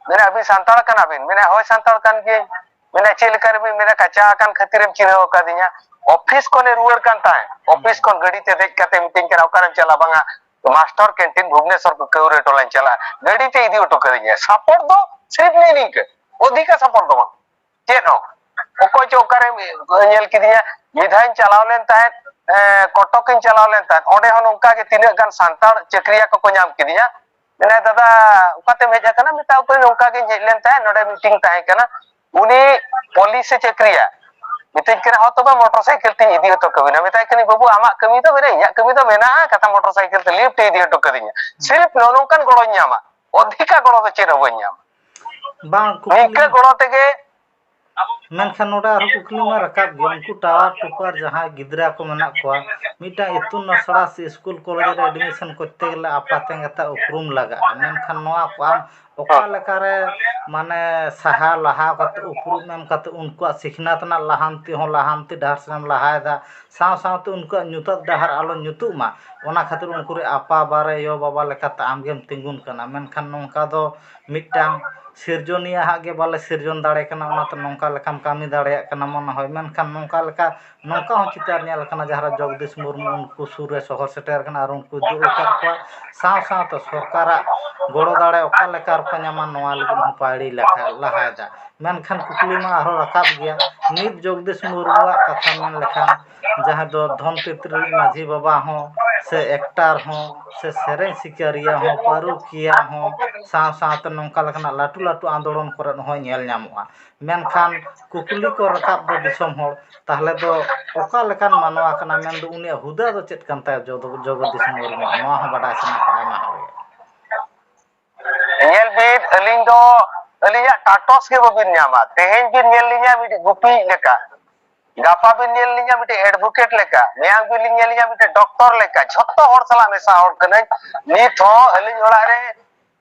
ᱢᱮᱱᱟ, "ᱟᱹᱵᱤᱱ ᱥᱟᱱᱛᱟᱲ ᱠᱟᱱᱟ ᱵᱤᱱ?" ᱢᱮᱱᱟ, "ᱦᱳᱭ, ᱥᱟᱱᱛᱟᱲ ᱠᱟᱱ ᱜᱤᱭᱟᱹᱧ᱾" ᱢᱮᱱᱟ, "ᱪᱮᱫ ᱞᱮᱠᱟ ᱨᱮᱵᱤᱱ?" ᱢᱮᱱᱟ, "ᱠᱟᱪᱟ ᱟᱠᱟᱱ ᱠᱷᱟᱹᱛᱤᱨᱮᱢ ᱪᱤᱱᱦᱟᱹᱣ ᱟᱠᱟᱫᱤᱧᱟ?" ᱚᱯᱷᱤᱥ ᱠᱷᱚᱱᱮ ᱨᱩᱣᱟᱹᱲ ᱠᱟᱱ ᱛᱟᱦᱮᱸᱫ, ᱚᱯᱷᱤᱥ ᱠᱷᱚᱱ ᱜᱟᱹᱰᱤ ᱛᱮ ᱫᱮᱡ ᱠᱟᱛᱮ ᱢᱤᱛᱟᱹᱧ ᱠᱟᱱᱟ, "ᱚᱠᱟᱨᱮᱢ ᱪᱟᱞᱟᱜᱼᱟ?" "ᱵᱟᱝᱟ, ᱢᱟᱥᱴᱟᱨ ᱠᱮᱱᱴᱤᱱ ᱵᱷᱩᱵᱽᱱᱮᱥᱚᱨ ᱠᱚ ᱠᱟᱹᱣᱨᱟᱹ ᱴᱚᱞᱟᱧ ᱪᱟᱞᱟᱜᱼᱟ᱾" ᱜᱟᱹᱰᱤ ᱛᱮ ᱤᱫᱤ ᱦᱚᱴᱚ ᱠᱟᱹᱫᱤᱧᱟ᱾ ᱥᱟᱯᱳᱨᱴ ᱫᱚ ᱥᱤᱨᱯ ᱱᱮᱜᱼᱮ ᱱᱤᱝᱠᱟᱹ, ᱚᱫᱷᱤᱠᱟ ᱥᱟᱯᱳᱨᱴ ᱫᱚ ᱵᱟᱝ᱾ ᱪᱮᱫ ᱦᱚᱸ᱾ ᱚᱠᱚᱭ ᱪᱚ ᱚᱠᱟᱨᱮ ᱧᱮᱞ ᱠᱤᱫᱤᱧᱟ, ᱢᱤᱫ ᱫᱷᱟᱣ ᱤᱧ ᱪᱟᱞᱟᱣ ᱞᱮᱱ ᱛᱟᱦᱮᱸᱫ, ᱮ, ᱠᱚᱴᱚᱠ ᱤᱧ ᱪᱟᱞᱟᱣ ᱞᱮᱱ ᱛᱟᱦᱮᱸᱫ, ᱚᱸᱰᱮ ᱦᱚᱸ ᱱᱚᱝᱠᱟ ᱜᱮ ᱛᱤᱱᱟᱹᱜ ᱜᱟᱱ ᱥᱟᱱᱛᱟᱲ ᱪᱟᱹᱠᱨᱤᱭᱟ ᱠᱚᱠᱚ ᱧᱟᱢ ᱠᱤᱫᱤᱧᱟ᱾ ᱢᱮᱱᱟᱭ, "ᱫᱟᱫᱟ, ᱚᱠᱟᱛᱮᱢ ᱦᱮᱡ ᱟᱠᱟᱱᱟ?" ᱢᱮᱛᱟ ᱠᱚ ᱠᱟᱹᱱᱟᱹᱧ, "ᱱᱚᱝᱠᱟ ᱜᱤᱧ ᱦᱮᱡ ᱞᱮᱱ ᱛᱟᱦᱮᱸᱫ, ᱱᱚᱰᱮ ᱢᱤᱴᱤᱝ ᱛᱟᱦᱮᱸ ᱠᱟᱱᱟ, ᱩᱱᱤ ᱯᱩᱞᱤᱥ ᱮ ᱪᱟᱹᱠᱨᱤᱭᱟ, ᱢᱤᱛᱟᱹᱧ ᱠᱟᱱᱟ, ᱦᱚᱸ ᱛᱚᱵᱮ ᱢᱚᱴᱚᱨ ᱥᱟᱭᱠᱮᱞ ᱛᱤᱧ ᱤᱫᱤ ᱦᱚᱴᱚ ᱠᱟᱹᱵᱤᱱᱟ᱾" ᱢᱮᱛᱟᱭ ᱠᱟᱹᱱᱟᱹᱧ, "ᱵᱟᱹᱵᱩ, ᱟᱢᱟᱜ ᱠᱟᱹᱢᱤ ᱫᱚ ᱢᱮᱱᱟᱜᱼᱟ?" "ᱤᱧᱟᱹᱜ ᱠᱟᱹᱢᱤ ᱫᱚ ᱢᱮᱱᱟᱜᱼᱟ, ᱠᱟᱛᱷᱟ ᱢᱚᱴᱚᱨ ᱥᱟᱭᱠᱮᱞ ᱛᱮ ᱞᱤᱯᱷᱴ ᱮ ᱤᱫᱤ ᱦᱚᱴᱚ ᱠᱟᱹᱫᱤᱧᱟ᱾" ᱥᱤᱨᱯ ᱱᱚᱜᱼᱚ ᱱᱚᱝᱠᱟᱱ ᱜᱚᱲᱚᱧ ᱧᱟᱢᱟ, ᱚᱫᱷᱤᱠᱟ ᱜᱚᱲᱚ ᱫᱚ ᱪᱮᱫ ᱦᱚᱸ ᱵᱟᱹᱧ ᱧᱟᱢᱟ᱾ ᱵᱟᱝ, ᱠᱩᱠᱞᱤ ᱱᱤᱝᱠᱟᱹ ᱜᱚᱲᱚ ᱛᱮᱜᱮ ᱢᱮᱱᱠᱷᱟᱱ ᱱᱚᱰᱮ ᱟᱨᱦᱚᱸ ᱠᱩᱠᱞᱤ ᱢᱟ ᱨᱟᱠᱟᱵ ᱜᱮ, ᱩᱱᱠᱩ ᱴᱟᱣᱟᱨ ᱴᱚᱯᱟᱨ ᱡᱟᱦᱟᱸᱭ ᱜᱤᱫᱽᱨᱟᱹ ᱠᱚ ᱢᱮᱱᱟᱜ ᱠᱚᱣᱟ, ᱢᱤᱫᱴᱟᱝ ᱤᱛᱩᱱ ᱟᱥᱲᱟ ᱥᱮ ᱥᱠᱩᱞ ᱠᱚᱞᱮᱡᱽ ᱨᱮ admission ᱠᱚᱨᱛᱮ ᱜᱮᱞᱮ ᱟᱯᱟᱛ ᱮᱸᱜᱟᱛᱟᱜ ᱩᱯᱨᱩᱢ ᱞᱟᱜᱟᱜᱼᱟ᱾ ᱢᱮᱱᱠᱷᱟᱱ ᱱᱚᱣᱟ ᱠᱚ ᱟᱢ ᱚᱠᱟ ᱞᱮᱠᱟᱨᱮ, ᱢᱟᱱᱮ, ᱥᱟᱦᱟ ᱞᱟᱦᱟ ᱠᱟᱛᱮ, ᱩᱯᱨᱩᱢ ᱮᱢ ᱠᱟᱛᱮ ᱩᱱᱠᱩᱣᱟᱜ ᱥᱤᱠᱷᱱᱟᱹᱛ ᱨᱮᱱᱟᱜ ᱞᱟᱦᱟᱱᱛᱤ ᱦᱚᱸ ᱞᱟᱦᱟᱱᱛᱤ ᱰᱟᱦᱟᱨ ᱥᱮᱫ ᱮᱢ ᱞᱟᱦᱟᱭᱮᱫᱟ, ᱥᱟᱶ ᱥᱟᱶᱛᱮ ᱩᱱᱠᱩᱣᱟᱜ ᱧᱩᱛᱟᱹᱛ ᱰᱟᱦᱟᱨ ᱟᱞᱚ ᱧᱩᱛᱩᱜ ᱢᱟ, ᱚᱱᱟ ᱠᱷᱟᱹᱛᱤᱨ ᱩᱱᱠᱩ ᱨᱮ ᱟᱯᱟ ᱵᱟᱨᱮ ᱭᱚ ᱵᱟᱵᱟ ᱞᱮᱠᱟᱛᱮ ᱟᱢᱜᱮᱢ ᱛᱤᱸᱜᱩᱱ ᱠᱟᱱᱟ᱾ ᱢᱮᱱᱠᱷᱟᱱ ᱱᱚᱝᱠᱟ ᱫᱚ ᱢᱤᱫᱴᱟᱝ ᱥᱤᱨᱡᱚᱱᱤᱭᱟᱹ ᱦᱟᱜ ᱜᱮ ᱵᱟᱞᱮ ᱥᱤᱨᱡᱚᱱ ᱫᱟᱲᱮ ᱠᱟᱱᱟ, ᱚᱱᱟᱛᱮ ᱱᱚᱝᱠᱟ ᱞᱮᱠᱟᱢ ᱠᱟᱹᱢᱤ ᱫᱟᱲᱮᱭᱟᱜ ᱠᱟᱱᱟ ᱢᱚᱱᱮ ᱦᱚᱭ᱾ ᱢᱮᱱᱠᱷᱟᱱ ᱱᱚᱝᱠᱟ ᱞᱮᱠᱟ, ᱱᱚᱝᱠᱟ ᱦᱚᱸ ᱪᱤᱛᱟᱹᱨ ᱧᱮᱞ ᱟᱠᱟᱱᱟ, ᱡᱟᱦᱟᱸ ᱨᱮ ᱡᱚᱜᱽᱫᱤᱥ ᱢᱩᱨᱢᱩ ᱩᱱᱠᱩ ᱥᱩᱨ ᱨᱮ ᱥᱚᱦᱚᱨ ᱥᱮᱴᱮᱨ ᱟᱠᱟᱱᱟ ᱟᱨ ᱩᱱᱠᱩ ᱫᱩᱲᱩᱵ ᱟᱠᱟᱫ ᱠᱚᱣᱟ, ᱥᱟᱶ ᱥᱟᱶᱛᱮ ᱥᱚᱨᱠᱟᱨᱟᱜ ᱜᱚᱲᱚ ᱫᱟᱲᱮ ᱚᱠᱟ ᱞᱮᱠᱟ ᱨᱮᱠᱚ ᱧᱟᱢᱟ, ᱱᱚᱣᱟ ᱞᱟᱹᱜᱤᱫ ᱦᱚᱸ ᱯᱟᱹᱭᱲᱤ ᱞᱟᱦᱟ-, ᱞᱟᱦᱟᱭᱮᱫᱟ᱾ ᱢᱮᱱᱠᱷᱟᱱ ᱠᱩᱠᱞᱤ ᱢᱟ ᱟᱨᱦᱚᱸ ᱨᱟᱠᱟᱵ ᱜᱮᱭᱟ, ᱱᱤᱛ ᱡᱚᱜᱽᱫᱤᱥ ᱢᱩᱨᱢᱩᱣᱟᱜ ᱠᱟᱛᱷᱟ ᱢᱮᱱ ᱞᱮᱠᱷᱟᱱ, ᱡᱟᱦᱟᱸᱭ ᱫᱚ ᱫᱷᱚᱱ ᱛᱤᱛᱨᱤ ᱢᱟᱹᱡᱷᱤ ᱵᱟᱵᱟ ᱦᱚᱸ, ᱥᱮ ᱮᱠᱴᱟᱨ ᱦᱚᱸ, ᱥᱮ ᱥᱮᱨᱮᱧ ᱥᱤᱠᱟᱹᱨᱤᱭᱟᱹ ᱦᱚᱸ, ᱯᱟᱹᱨᱩᱠᱷᱤᱭᱟᱹ ᱦᱚᱸ, ᱥᱟᱶ ᱥᱟᱶᱛᱮ ᱱᱚᱝᱠᱟ ᱞᱮᱠᱟᱱᱟᱜ ᱞᱟᱹᱴᱩ ᱞᱟᱹᱴᱩ ᱟᱱᱫᱳᱞᱚᱱ ᱠᱚᱨᱮᱫ ᱦᱚᱸᱭ ᱧᱮᱞ ᱧᱟᱢᱚᱜᱼᱟ᱾ ᱢᱮᱱᱠᱷᱟᱱ ᱠᱩᱠᱞᱤ ᱠᱚ ᱨᱟᱠᱟᱵ ᱫᱚ ᱫᱤᱥᱚᱢ ᱦᱚᱲ, ᱛᱟᱦᱚᱞᱮ ᱫᱚ ᱚᱠᱟ ᱞᱮᱠᱟᱱ ᱢᱟᱱᱣᱟ ᱠᱟᱱᱟ, ᱢᱮᱱᱫᱚ ᱩᱱᱤᱭᱟᱜ ᱦᱩᱫᱟᱹ ᱫᱚ ᱪᱮᱫ ᱠᱟᱱ ᱛᱟᱭᱟ ᱡᱚᱜᱚ-, ᱡᱚᱜᱚᱫᱤᱥ ᱢᱩᱨᱢᱩᱣᱟᱜ? ᱱᱚᱣᱟ ᱦᱚᱸ ᱵᱟᱰᱟᱭ ᱥᱟᱱᱟ ᱠᱚᱣᱟ ᱟᱭᱢᱟ ᱦᱚᱲ ᱜᱮ᱾ ᱧᱮᱞ ᱵᱤᱱ, ᱟᱹᱞᱤᱧ ᱫᱚ, ᱟᱹᱞᱤᱧᱟᱜ ᱴᱟᱴᱚᱥ ᱜᱮ ᱵᱟᱹᱵᱤᱱ ᱧᱟᱢᱟ᱾ ᱛᱮᱦᱮᱧ ᱵᱤᱱ ᱧᱮᱞ ᱞᱤᱧᱟ ᱢᱤᱫᱴᱤᱡ ᱜᱩᱯᱤᱭᱤᱡ ᱞᱮᱠᱟ, ᱜᱟᱯᱟ ᱵᱤᱱ ᱧᱮᱞ ᱞᱤᱧᱟ ᱢᱤᱫᱴᱤᱡ ᱮᱰᱵᱷᱚᱠᱮᱴ ᱞᱮᱠᱟ, ᱢᱮᱭᱟᱝ ᱵᱤᱱ ᱧᱮᱞ ᱞᱤᱧᱟ ᱢᱤᱫᱴᱤᱡ ᱰᱚᱠᱴᱚᱨ ᱞᱮᱠᱟ᱾ ᱡᱷᱚᱛᱚ ᱦᱚᱲ ᱥᱟᱞᱟᱜ ᱢᱮᱥᱟ ᱦᱚᱲ ᱠᱟᱹᱱᱟᱹᱧ᱾ ᱱᱤᱛ ᱦᱚᱸ ᱟᱹᱞᱤᱧ ᱚᱲᱟᱜ ᱨᱮ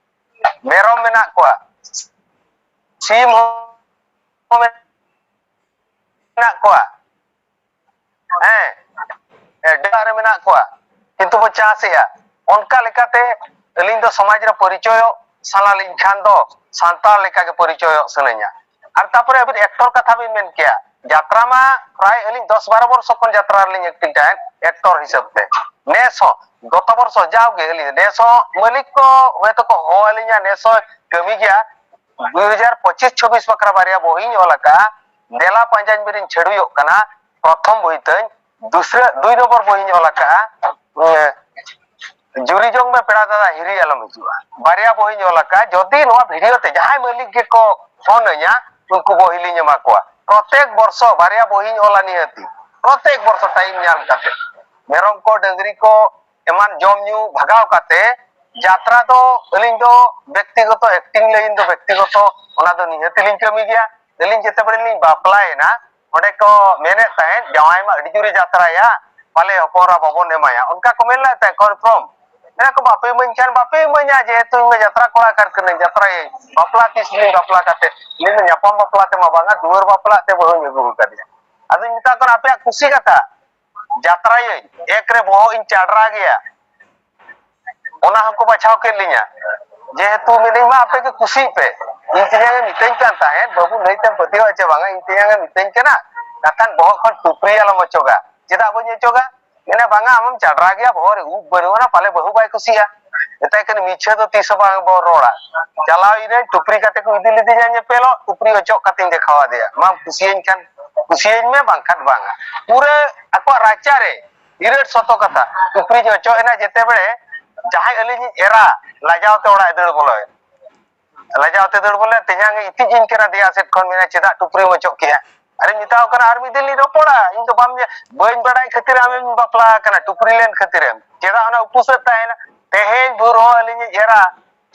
ᱢᱮᱨᱚᱢ ᱢᱮᱱᱟᱜ ᱠᱚᱣᱟ, ᱥᱤᱢ ᱦᱚᱸ ᱢᱮᱱᱟᱜ ᱠᱚᱣᱟ, ᱦᱮᱸ, ᱰᱟᱦᱟᱨ ᱨᱮ ᱢᱮᱱᱟᱜ ᱠᱚᱣᱟ, ᱠᱤᱱᱛᱩ ᱵᱚ ᱪᱟᱥᱮᱜᱼᱟ᱾ ᱚᱱᱠᱟ ᱞᱮᱠᱟᱛᱮ ᱟᱹᱞᱤᱧ ᱫᱚ ᱥᱚᱢᱟᱡᱽ ᱨᱮ ᱯᱚᱨᱤᱪᱚᱭᱚᱜ ᱥᱟᱱᱟ ᱞᱤᱧ ᱠᱷᱟᱱ ᱫᱚ ᱥᱟᱱᱛᱟᱲ ᱞᱮᱠᱟᱜᱮ ᱯᱚᱨᱤᱪᱚᱭᱚᱜ ᱥᱟᱱᱟᱧᱟ᱾ ᱟᱨ ᱛᱟᱨᱯᱚᱨᱮ ᱟᱹᱵᱤᱱ ᱮᱠᱴᱚᱨ ᱠᱟᱛᱷᱟ ᱵᱤᱱ ᱢᱮᱱ ᱠᱮᱭᱟ, ᱡᱟᱛᱨᱟ ᱢᱟ ᱯᱨᱟᱭ ᱟᱹᱞᱤᱧ ᱫᱚᱥ ᱵᱟᱨᱚ ᱵᱚᱨᱥᱚ ᱠᱷᱚᱱ ᱡᱟᱛᱨᱟ ᱨᱮᱞᱤᱧ ᱮᱠᱴᱤᱝ ᱛᱟᱦᱮᱸᱫ ᱮᱠᱴᱚᱨ ᱦᱤᱥᱟᱹᱵ ᱛᱮ᱾ ᱱᱮᱥ ᱦᱚᱸ, ᱜᱚᱛᱚ ᱵᱚᱨᱥᱚ ᱡᱟᱣᱜᱮ ᱟᱹᱞᱤᱧ, ᱱᱮᱥ ᱦᱚᱸ ᱢᱟᱹᱞᱤᱠ ᱠᱚ ᱦᱚᱭᱛᱚ ᱠᱚ ᱦᱚᱦᱚ ᱟᱹᱞᱤᱧᱟ, ᱱᱮᱥ ᱦᱚᱸ ᱠᱟᱹᱢᱤ ᱜᱮᱭᱟ᱾ ᱫᱩ ᱦᱟᱡᱟᱨ ᱯᱚᱸᱪᱤᱥ ᱪᱷᱚᱵᱵᱤᱥ ᱵᱟᱠᱷᱨᱟ ᱵᱟᱨᱭᱟ ᱵᱚᱦᱤᱧ ᱚᱞ ᱟᱠᱟᱫᱼᱟ, ᱫᱮᱞᱟ ᱯᱟᱸᱡᱟᱧ ᱢᱮ ᱨᱤᱧ ᱪᱷᱟᱹᱰᱩᱭᱚᱜ ᱠᱟᱱᱟ, ᱯᱨᱚᱛᱷᱚᱢ ᱵᱚᱦᱤ ᱛᱟᱹᱧ᱾ ᱫᱩᱥᱨᱟᱹ, ᱫᱩᱭ ᱱᱚᱢᱵᱚᱨ ᱵᱚᱦᱤᱧ ᱚᱞ ᱟᱠᱟᱫᱼᱟ, ᱮᱸ, ᱡᱩᱨᱤ ᱡᱚᱝ ᱢᱮ ᱯᱮᱲᱟ ᱫᱟᱫᱟ ᱦᱤᱨᱤ ᱟᱞᱚᱢ ᱦᱤᱡᱩᱜᱼᱟ᱾ ᱵᱟᱨᱭᱟ ᱵᱚᱦᱤᱧ ᱚᱞ ᱟᱠᱟᱫᱼᱟ᱾ ᱡᱩᱫᱤ ᱱᱚᱣᱟ ᱵᱷᱤᱰᱤᱭᱳ ᱛᱮ ᱡᱟᱦᱟᱸᱭ ᱢᱟᱹᱞᱤᱠ ᱜᱮᱠᱚ ᱯᱷᱳᱱ ᱟᱹᱧᱟ, ᱩᱱᱠᱩ ᱵᱚᱦᱤ ᱞᱤᱧ ᱮᱢᱟ ᱠᱚᱣᱟ᱾ ᱯᱨᱚᱛᱮᱠ ᱵᱚᱨᱥᱚ ᱵᱟᱨᱭᱟ ᱵᱚᱦᱤᱧ ᱚᱞᱟ ᱱᱤᱦᱟᱹᱛᱤ, ᱯᱨᱚᱛᱮᱠ ᱵᱚᱨᱥᱚ ᱴᱟᱭᱤᱢ ᱧᱟᱢ ᱠᱟᱛᱮ᱾ ᱢᱮᱨᱚᱢ ᱠᱚ, ᱰᱟᱹᱝᱨᱤ ᱠᱚ, ᱮᱢᱟᱱ ᱡᱚᱢ ᱧᱩ ᱵᱷᱟᱜᱟᱣ ᱠᱟᱛᱮ ᱡᱟᱛᱨᱟ ᱫᱚ ᱟᱹᱞᱤᱧ ᱫᱚ ᱵᱮᱠᱛᱤᱜᱚᱛᱚ, ᱮᱠᱴᱤᱝ ᱞᱟᱭᱤᱱ ᱫᱚ ᱵᱮᱠᱛᱤᱜᱚᱛᱚ, ᱚᱱᱟ ᱫᱚ ᱱᱤᱦᱟᱹᱛ ᱞᱤᱧ ᱠᱟᱹᱢᱤ ᱜᱮᱭᱟ᱾ ᱟᱹᱞᱤᱧ ᱡᱮᱛᱮ ᱵᱮᱲᱮ ᱞᱤᱧ ᱵᱟᱯᱞᱟᱭᱮᱱᱟ, ᱚᱸᱰᱮ ᱠᱚ ᱢᱮᱱᱮᱫ ᱛᱟᱦᱮᱸᱫ, "ᱡᱟᱶᱟᱭ ᱢᱟ ᱟᱹᱰᱤ ᱡᱳᱨᱮ ᱡᱟᱛᱨᱟᱭᱟ, ᱯᱟᱞᱮ ᱦᱚᱯᱚᱱ ᱮᱨᱟ ᱵᱟᱵᱚᱱ ᱮᱢᱟᱭᱟ", ᱚᱱᱠᱟ ᱠᱚ ᱢᱮᱱ ᱞᱮᱫ ᱛᱟᱦᱮᱸᱫ ᱠᱚᱱᱯᱷᱟᱨᱢ᱾ ᱢᱮᱱᱟ ᱠᱚ, "ᱵᱟᱯᱮ ᱤᱢᱟᱹᱧ ᱠᱷᱟᱱ ᱵᱟᱯᱮ ᱤᱢᱟᱹᱧᱟ, ᱡᱮᱦᱮᱛᱩ ᱤᱧ ᱢᱟ ᱡᱟᱛᱨᱟ ᱠᱚᱲᱟ ᱠᱟᱱ ᱠᱟᱹᱱᱟᱹᱧ, ᱡᱟᱛᱨᱟᱭᱟᱹᱧ, ᱵᱟᱯᱞᱟ ᱛᱤᱥ ᱞᱤᱧ ᱵᱟᱯᱞᱟ ᱠᱟᱛᱮ?" ᱤᱧ ᱫᱚ ᱧᱟᱯᱟᱢ ᱵᱟᱯᱞᱟ ᱛᱮᱢᱟ ᱵᱟᱝᱟ, ᱫᱩᱣᱟᱹᱨ ᱵᱟᱯᱞᱟ ᱛᱮ ᱵᱟᱹᱦᱩᱧ ᱟᱹᱜᱩ ᱟᱠᱟᱫᱮᱭᱟ᱾ ᱟᱫᱚᱧ ᱢᱮᱛᱟ ᱠᱚ ᱠᱟᱱᱟ, "ᱟᱯᱮᱭᱟᱜ ᱠᱩᱥᱤ ᱠᱟᱛᱷᱟ, ᱡᱟᱛᱨᱟᱭᱟᱹᱧ, ᱮᱠ ᱨᱮ ᱵᱚᱦᱚᱜ ᱤᱧ ᱪᱟᱰᱨᱟ ᱜᱮᱭᱟ", ᱚᱱᱟ ᱦᱚᱸᱠᱚ ᱵᱟᱪᱷᱟᱣ ᱠᱮᱫ ᱞᱤᱧᱟ᱾ ᱡᱮᱦᱮᱛᱩ ᱢᱮᱱᱟᱹᱧ ᱢᱟ, "ᱟᱯᱮ ᱜᱮ ᱠᱩᱥᱤᱜ ᱯᱮ", ᱤᱧ ᱛᱮᱧᱟᱝ ᱮ ᱢᱤᱛᱟᱹᱧ ᱠᱟᱱ ᱛᱟᱦᱮᱸᱫ, "ᱵᱟᱹᱵᱩ, ᱱᱟᱹᱭ ᱛᱮᱢ ᱯᱟᱹᱛᱭᱟᱹᱣᱟ ᱪᱮ ᱵᱟᱝᱟ?" ᱤᱧ ᱛᱮᱧᱟᱝ ᱮ ᱢᱤᱛᱟᱹᱧ ᱠᱟᱱᱟ, "ᱠᱟᱛᱷᱟᱱ ᱵᱚᱦᱚᱜ ᱠᱷᱚᱱ ᱴᱩᱯᱨᱤ ᱟᱞᱚᱢ ᱚᱪᱚᱜᱟ᱾" "ᱪᱮᱫᱟᱜ ᱵᱟᱹᱧ ᱚᱪᱚᱜᱟ?" ᱢᱮᱱᱟ, "ᱵᱟᱝᱟ, ᱟᱢᱮᱢ ᱪᱟᱰᱨᱟ ᱜᱮᱭᱟ, ᱵᱚᱦᱚᱜ ᱨᱮ ᱩᱵ ᱵᱟᱹᱱᱩᱜ ᱟᱱᱟ, ᱯᱟᱞᱮ ᱵᱟᱹᱦᱩ ᱵᱟᱭ ᱠᱩᱥᱤᱜᱼᱟ᱾" ᱢᱮᱛᱟᱭ ᱠᱟᱹᱱᱟᱹᱧ, "ᱢᱤᱪᱷᱟᱹ ᱫᱚ ᱛᱤᱥ ᱦᱚᱸ ᱵᱟᱝ ᱵᱚᱱ ᱨᱚᱲᱟ᱾" ᱪᱟᱞᱟᱣ ᱤᱱᱟᱹᱧ, ᱴᱩᱯᱨᱤ ᱠᱟᱛᱮ ᱠᱚ ᱤᱫᱤ ᱞᱤᱫᱤᱧᱟ ᱧᱮᱯᱮᱞᱚᱜ, ᱴᱩᱯᱨᱤ ᱚᱪᱚᱜ ᱠᱟᱛᱮᱧ ᱫᱮᱠᱷᱟᱣ ᱟᱫᱮᱭᱟ, "ᱢᱟᱢ ᱠᱩᱥᱤᱭᱟᱹᱧ ᱠᱷᱟᱱ ᱠᱩᱥᱤᱭᱟᱹᱧ ᱢᱮ, ᱵᱟᱝᱠᱷᱟᱱ ᱵᱟᱝᱟ᱾" ᱯᱩᱨᱟᱹ ᱟᱠᱚᱣᱟᱜ ᱨᱟᱪᱟ ᱨᱮ ᱤᱨᱟᱹᱴ ᱥᱚᱛᱚ ᱠᱟᱛᱷᱟ᱾ ᱴᱩᱯᱨᱤᱧ ᱚᱪᱚᱜ ᱮᱱᱟ ᱡᱮᱛᱮ ᱵᱮᱲᱮ, ᱡᱟᱦᱟᱸᱭ ᱟᱹᱞᱤᱧᱤᱡ ᱮᱨᱟ ᱞᱟᱡᱟᱣ ᱛᱮ ᱚᱲᱟᱜ ᱮ ᱫᱟᱹᱲ ᱵᱚᱞᱚᱭᱮᱱ᱾ ᱞᱟᱡᱟᱣ ᱛᱮ ᱫᱟᱹᱲ ᱵᱚᱞᱚᱭᱮᱱ, ᱛᱮᱧᱟᱝ ᱮ ᱤᱛᱤᱡ ᱤᱧ ᱠᱟᱱᱟ ᱫᱮᱭᱟ ᱥᱮᱫ ᱠᱷᱚᱱ, ᱢᱮᱱᱟ, "ᱪᱮᱫᱟᱜ ᱴᱩᱯᱨᱤᱢ ᱚᱪᱚᱜ ᱠᱮᱜᱼᱟ?" ᱟᱨᱤᱧ ᱢᱮᱛᱟᱣ ᱠᱟᱱᱟ, "ᱟᱨ ᱢᱤᱫ ᱫᱤᱱ ᱞᱤᱧ ᱨᱚᱯᱚᱲᱟ, ᱤᱧ ᱫᱚ ᱵᱟᱢ ᱧᱮ-, ᱵᱟᱹᱧ ᱵᱟᱲᱟᱭ ᱠᱷᱟᱹᱛᱤᱨ ᱟᱢᱮᱢ ᱵᱟᱯᱞᱟ ᱟᱠᱟᱱᱟ, ᱴᱩᱯᱨᱤ ᱞᱮᱱ ᱠᱷᱟᱹᱛᱤᱨᱮᱢ, ᱪᱮᱫᱟᱜ ᱚᱱᱟ ᱩᱯᱟᱹᱥᱮᱫ ᱛᱟᱦᱮᱱᱟ?" ᱛᱮᱦᱮᱧ ᱵᱷᱳᱨ ᱦᱚᱸ ᱟᱹᱞᱤᱧᱤᱡ ᱮᱨᱟ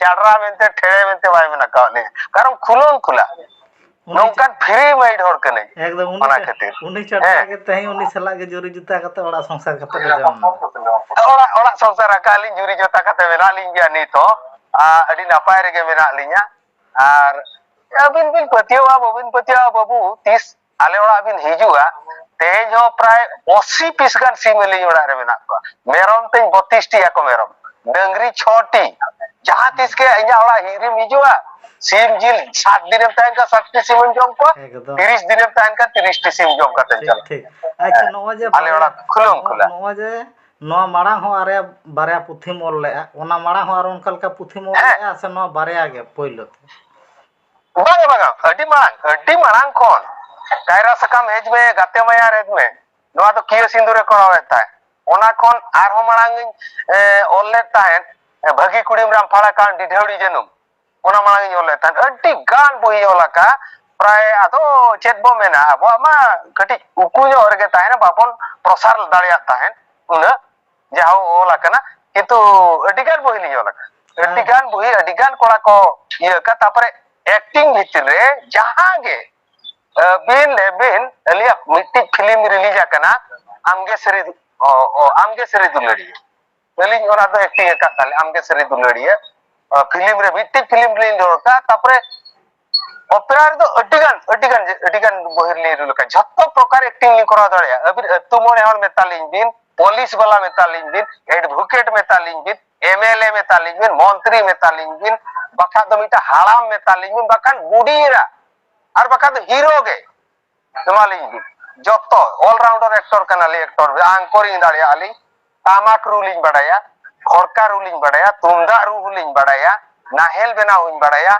ᱪᱟᱰᱨᱟ ᱢᱮᱱᱛᱮ, ᱴᱷᱮᱲᱮ ᱢᱮᱱᱛᱮ ᱵᱟᱭ ᱢᱮᱱ ᱟᱠᱟᱫ ᱞᱤᱧᱟ, ᱠᱟᱨᱚᱱ ᱠᱷᱩᱞᱟᱹᱢ ᱠᱷᱩᱞᱟ᱾ ᱩᱱᱤ ᱱᱚᱝᱠᱟᱱ ᱪᱟ- free mind ᱦᱚᱲ ᱠᱟᱹᱱᱟᱹᱧ᱾ ᱮᱠᱫᱚᱢ ᱩᱱᱤ ᱚᱱᱟ ᱪᱟ- ᱠᱷᱟᱹᱛᱤᱨ᱾ ᱩᱱᱤ ᱪᱟᱰᱨᱟ ᱦᱮᱸ᱾ ᱜᱮ ᱛᱮᱦᱮᱧ ᱩᱱᱤ ᱥᱟᱞᱟᱜ ᱜᱮ ᱡᱩᱨᱤ ᱡᱩᱛᱟ ᱠᱟᱛᱮ ᱚᱲᱟᱜ ᱥᱚᱝᱥᱟᱨ ᱠᱟᱛᱮ ᱯᱮ ᱡᱚᱢ ᱮᱫᱟ᱾ ᱚᱲᱟᱜ, ᱚᱲᱟᱜ ᱥᱚᱝᱥᱟᱨ ᱟᱠᱟᱫ ᱞᱤᱧ, ᱡᱩᱨᱤ ᱡᱚᱛᱟ ᱠᱟᱛᱮ ᱢᱮᱱᱟᱜ ᱞᱤᱧ ᱜᱮᱭᱟ ᱱᱤᱛ ᱦᱚᱸ᱾ ᱟᱨ ᱟᱹᱰᱤ ᱱᱟᱯᱟᱭ ᱨᱮᱜᱮ ᱢᱮᱱᱟᱜ ᱞᱤᱧᱟ᱾ ᱟᱨ ᱟᱹᱵᱤᱱ ᱵᱤᱱ ᱯᱟᱹᱛᱭᱟᱹᱣᱟ, ᱵᱟᱹᱵᱤᱱ ᱯᱟᱹᱛᱭᱟᱹᱣᱟ ᱵᱟᱹᱵᱩ, ᱛᱤᱥ ᱟᱞᱮ ᱚᱲᱟᱜ ᱵᱤᱱ ᱦᱤᱡᱩᱜᱼᱟ, ᱛᱮᱦᱮᱧ ᱦᱚᱸ ᱯᱨᱟᱭ ᱟᱥᱤ piece ᱜᱟᱱ ᱥᱤᱢ ᱟᱹᱞᱤᱧ ᱚᱲᱟᱜ ᱨᱮ ᱢᱮᱱᱟᱜ ᱠᱚᱣᱟ᱾ ᱢᱮᱨᱚᱢ ᱛᱤᱧ ᱵᱚᱛᱤᱥ ᱴᱤ ᱟᱠᱚ ᱢᱮᱨᱚᱢ, ᱰᱟᱹᱝᱨᱤ ᱪᱷᱚ ᱴᱤ᱾ ᱡᱟᱦᱟᱸ ᱛᱤᱥ ᱜᱮ ᱤᱧᱟᱹᱜ ᱚᱲᱟᱜ ᱦᱤᱨᱤᱢ ᱦᱤᱡᱩᱜᱼᱟ, ᱥᱤᱢ ᱡᱤᱞ ᱥᱟᱛ ᱫᱤᱱᱮᱢ ᱛᱟᱦᱮᱱ ᱠᱷᱟᱱ ᱥᱟᱛ ᱴᱤ ᱥᱤᱢᱮᱢ ᱡᱚᱢ ᱠᱚᱣᱟ, ᱮᱠᱫᱚᱢ᱾ ᱛᱤᱨᱤᱥ ᱫᱤᱱᱮᱢ ᱛᱟᱦᱮᱱ ᱠᱷᱟᱱ ᱛᱤᱨᱤᱥ ᱴᱤ ᱥᱤᱢ ᱡᱚᱢ ᱠᱟᱛᱮᱢ ᱴᱷᱤᱠ, ᱪᱟᱞᱟᱜᱼᱟ᱾ ᱴᱷᱤᱠ᱾ ᱟᱪᱪᱷᱟ, ᱦᱮᱸ᱾ ᱱᱚᱜᱼᱚᱭ ᱡᱮ ᱟᱞᱮ ᱵᱟᱨᱭᱟ, ᱚᱲᱟᱜ ᱠᱷᱩᱞᱟᱹᱢ ᱠᱷᱩᱞᱟ᱾ ᱱᱚᱜᱼᱚᱭ ᱡᱮ ᱱᱚᱣᱟ ᱢᱟᱲᱟᱝ ᱦᱚᱸ ᱟᱨᱮ ᱵᱟᱨᱭᱟ ᱯᱩᱛᱷᱤᱢ ᱚᱞ ᱞᱮᱫᱼᱟ, ᱚᱱᱟ ᱢᱟᱲᱟᱝ ᱦᱚᱸ ᱟᱨ ᱚᱱᱠᱟ ᱞᱮᱠᱟ ᱯᱩᱛᱷᱤᱢ ᱚᱞ ᱦᱮᱸ᱾ ᱞᱮᱫᱼᱟ ᱥᱮ ᱱᱚᱣᱟ ᱵᱟᱨᱭᱟ ᱜᱮ ᱯᱳᱭᱞᱳ ᱛᱮ? ᱵᱟᱝᱟ, ᱵᱟᱝᱟ, ᱟᱹᱰᱤ ᱢᱟᱲᱟᱝ, ᱟᱹᱰᱤ ᱢᱟᱲᱟᱝ ᱠᱷᱚᱱ ᱠᱟᱭᱨᱟ ᱥᱟᱠᱟᱢ ᱦᱮᱡ ᱢᱮ, ᱜᱟᱛᱮ ᱢᱟᱭᱟ ᱨᱮᱡ ᱢᱮ, ᱱᱚᱣᱟ ᱫᱚ ᱠᱤᱭᱟᱹ ᱥᱤᱸᱫᱩᱨᱮ ᱠᱚᱨᱟᱣᱮᱫ ᱛᱟᱦᱮᱸᱫ᱾ ᱚᱱᱟ ᱠᱷᱚᱱ ᱟᱨᱦᱚᱸ ᱢᱟᱲᱟᱝ ᱤᱧ, ᱮ, ᱚᱞ ᱞᱮᱫ ᱛᱟᱦᱮᱸᱫ, ᱮ, ᱵᱷᱟᱹᱜᱤ ᱠᱩᱲᱤᱢ ᱨᱟᱢᱯᱷᱟᱲ ᱟᱠᱟᱱ ᱰᱤᱰᱷᱟᱹᱣᱲᱤ ᱡᱟᱹᱱᱩᱢ, ᱚᱱᱟ ᱢᱟᱲᱟᱝ ᱤᱧ ᱚᱞ ᱞᱮᱫ ᱛᱟᱦᱮᱸᱫ᱾ ᱟᱹᱰᱤ ᱜᱟᱱ ᱵᱳᱭ ᱤᱧ ᱚᱞ ᱟᱠᱟᱫᱼᱟ᱾ ᱯᱨᱟᱭ ᱟᱫᱚ ᱪᱮᱫ ᱵᱚ ᱢᱮᱱᱟ, ᱟᱵᱚᱣᱟᱜ ᱢᱟ ᱠᱟᱹᱴᱤᱡ ᱩᱠᱩ ᱧᱚᱜ ᱨᱮᱜᱮ ᱛᱟᱦᱮᱱᱟ, ᱵᱟᱵᱚᱱ ᱯᱨᱚᱥᱟᱨ ᱫᱟᱲᱮᱭᱟᱜ ᱛᱟᱦᱮᱸᱫ ᱩᱱᱟᱹᱜ᱾ ᱡᱟᱦᱟᱸ ᱚᱞ ᱟᱠᱟᱱᱟ, ᱠᱤᱱᱛᱩ ᱟᱹᱰᱤ ᱜᱟᱱ ᱵᱳᱭ ᱞᱤᱧ ᱚᱞ ᱟᱠᱟᱫᱟ, ᱟᱹᱰᱤ ᱦᱮᱸ᱾ ᱜᱟᱱ ᱵᱳᱭ, ᱟᱹᱰᱤ ᱜᱟᱱ ᱠᱚᱲᱟ ᱠᱚ ᱤᱭᱟᱹ ᱟᱠᱟᱫ᱾ ᱛᱟᱨᱯᱚᱨᱮ acting ᱵᱷᱤᱛᱤᱨ ᱨᱮ ᱡᱟᱦᱟᱸ ᱜᱮ, ᱟᱹᱵᱤᱱ ᱞᱟᱹᱭ ᱵᱤᱱ, ᱟᱹᱞᱤᱧᱟᱜ ᱢᱤᱫᱴᱤᱡ film release ᱟᱠᱟᱱᱟ, ᱟᱢᱜᱮ ᱥᱟᱹᱨᱤ ᱫᱩ-, ᱚ, ᱚ, ᱟᱢᱜᱮ ᱥᱟᱹᱨᱤ ᱫᱩᱞᱟᱹᱲᱤᱭᱟᱹ᱾ ᱟᱹᱞᱤᱧ ᱚᱱᱟ ᱫᱚ acting ᱟᱠᱟᱫ ᱛᱟᱞᱮ, ᱟᱢᱜᱮ ᱥᱟᱹᱨᱤ ᱫᱩᱞᱟᱹᱲᱤᱭᱟᱹ᱾ ᱚ, film ᱨᱮ, ᱢᱤᱫᱴᱤᱡ film ᱞᱤᱧ ᱨᱚᱲ ᱟᱠᱟᱫ, ᱛᱟᱨᱯᱚᱨᱮ opera ᱨᱮᱫᱚ ᱟᱹᱰᱤ ᱜᱟᱱ, ᱟᱹᱰᱤ ᱜᱟᱱ, ᱟᱹᱰᱤ ᱜᱟᱱ ᱵᱳᱭ ᱞᱤᱧ ᱨᱩᱞ ᱟᱠᱟᱫ, ᱡᱷᱚᱛᱚ ᱯᱨᱚᱠᱟᱨ acting ᱞᱤᱧ ᱠᱚᱨᱟᱣ ᱫᱟᱲᱮᱭᱟᱜᱼᱟ᱾ ᱟᱹᱵᱤᱱ ᱟᱹᱛᱩ ᱢᱚᱬᱮ ᱦᱚᱲ ᱢᱮᱛᱟ ᱞᱤᱧ ᱵᱤᱱ, ᱯᱩᱞᱤᱥ ᱵᱟᱞᱟ ᱢᱮᱛᱟ ᱞᱤᱧ ᱵᱤᱱ, advocate ᱢᱮᱛᱟ ᱞᱤᱧ ᱵᱤᱱ, MLA ᱢᱮᱛᱟ ᱞᱤᱧ ᱵᱤᱱ, ᱢᱚᱱᱛᱨᱤ ᱢᱮᱛᱟ ᱞᱤᱧ ᱵᱤᱱ, ᱵᱟᱠᱷᱟᱡ ᱫᱚ ᱢᱤᱫᱴᱟᱝ ᱦᱟᱲᱟᱢ ᱢᱮᱛᱟ ᱞᱤᱧ ᱵᱤᱱ, ᱵᱟᱠᱷᱟᱱ ᱵᱩᱰᱷᱤ ᱮᱨᱟ, ᱟᱨ ᱵᱟᱠᱷᱟᱡ ᱫᱚ hero ᱜᱮ᱾ ᱮᱢᱟᱞᱤᱧ ᱵᱤᱱ᱾ ᱡᱚᱛᱚ all rounder actor ᱠᱟᱱᱟᱞᱤᱧ, actor, anchoring ᱫᱟᱲᱮᱭᱟᱜᱼᱟ ᱞᱤᱧ, ᱴᱟᱢᱟᱠ ᱨᱩ ᱞᱤᱧ ᱵᱟᱲᱟᱭᱟ, ᱠᱷᱚᱲᱠᱟ ᱨᱩ ᱞᱤᱧ ᱵᱟᱲᱟᱭᱟ, ᱛᱩᱢᱫᱟᱜ ᱨᱩ ᱦᱚᱸᱞᱤᱧ ᱵᱟᱲᱟᱭᱟ, ᱱᱟᱦᱮᱞ ᱵᱮᱱᱟᱣ ᱦᱚᱸᱧ ᱵᱟᱲᱟᱭᱟ,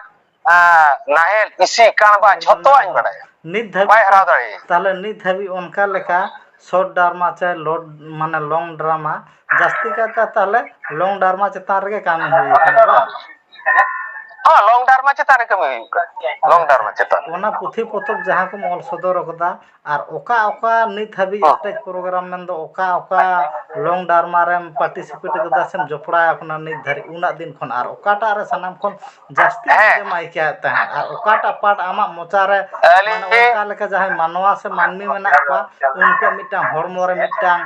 ᱟᱸ, ᱱᱟᱦᱮᱞ, ᱤᱥᱤ, ᱠᱟᱬᱵᱟ, ᱡᱷᱚᱛᱚᱣᱟᱜ ᱤᱧ ᱵᱟᱲᱟᱭᱟ᱾ ᱱᱤᱛ ᱫᱷᱟᱹᱵᱤᱡ ᱵᱟᱭ ᱦᱟᱨᱟᱣ ᱛᱮ-, ᱫᱟᱲᱮᱭᱟᱹᱧᱟ᱾ ᱛᱟᱦᱞᱮ ᱱᱤᱛ ᱫᱷᱟᱹᱵᱤᱡ ᱚᱱᱠᱟ ᱞᱮᱠᱟ short drama ᱪᱟᱭ ᱞᱚᱰ-, ᱢᱟᱱᱮ long drama, ᱡᱟᱹᱥᱛᱤ ᱠᱟᱭᱛᱮ ᱛᱟᱦᱞᱮ long drama ᱪᱮᱛᱟᱱ ᱨᱮᱜᱮ ᱠᱟᱹᱢᱤ ᱦᱩᱭ ᱠᱟᱱᱟ, ᱵᱟᱝ? ᱦᱚᱸ, ᱞᱚᱝ ᱰᱟᱨᱢᱟ ᱪᱮᱛᱟᱱ ᱨᱮ ᱠᱟᱹᱢᱤ ᱦᱩᱭᱩᱜ ᱠᱟᱱᱟ᱾ ᱞᱚᱝ ᱰᱟᱨᱢᱟ ᱪᱮᱛᱟᱱ᱾ ᱚᱱᱟ ᱯᱩᱛᱷᱤ ᱯᱚᱛᱚᱵ ᱡᱟᱦᱟᱸ ᱠᱚᱢ ᱚᱞ ᱥᱚᱫᱚᱨ ᱟᱠᱟᱫᱟ, ᱟᱨ ᱚᱠᱟ ᱚᱠᱟ ᱱᱤᱛ ᱦᱟᱹᱵᱤᱡ ᱦᱚᱸ᱾ ᱥᱴᱮᱡᱽ ᱯᱨᱳᱜᱨᱟᱢ ᱢᱮᱱᱫᱚ ᱚᱠᱟ ᱚᱠᱟ ᱞᱚᱝ ᱰᱟᱨᱢᱟ ᱨᱮᱢ ᱯᱟᱨᱴᱤᱥᱤᱯᱮᱴ ᱟᱠᱟᱫᱟ ᱥᱮᱢ ᱡᱚᱯᱲᱟᱣ ᱟᱠᱟᱱᱟ ᱱᱤᱛ ᱫᱷᱟᱹᱨᱤᱡ, ᱩᱱᱟᱹᱜ ᱫᱤᱱ ᱠᱷᱚᱱ, ᱟᱨ ᱚᱠᱟᱴᱟᱜ ᱨᱮ ᱥᱟᱱᱟᱢ ᱠᱷᱚᱱ ᱡᱟᱹᱥᱛᱤ ᱦᱮᱸ᱾ ᱢᱚᱡᱮᱢ ᱟᱹᱭᱠᱟᱹᱣᱮᱫ ᱛᱟᱦᱮᱸᱫ, ᱟᱨ ᱚᱠᱟᱴᱟᱜ ᱯᱟᱴ ᱟᱢᱟᱜ ᱢᱚᱪᱟ ᱨᱮ ᱢᱟᱱᱮ ᱟᱹᱞᱤᱧ ᱚᱱᱠᱟ ᱞᱮᱠᱟ ᱡᱟᱦᱟᱸᱭ ᱢᱟᱱᱣᱟ ᱥᱮ ᱢᱟᱹᱱᱢᱤ ᱢᱮᱱᱟᱜ ᱠᱚᱣᱟ, ᱩᱱᱠᱩᱣᱟᱜ ᱢᱤᱫᱴᱟᱝ ᱦᱚᱲᱢᱚ ᱨᱮ ᱢᱤᱫᱴᱟᱝ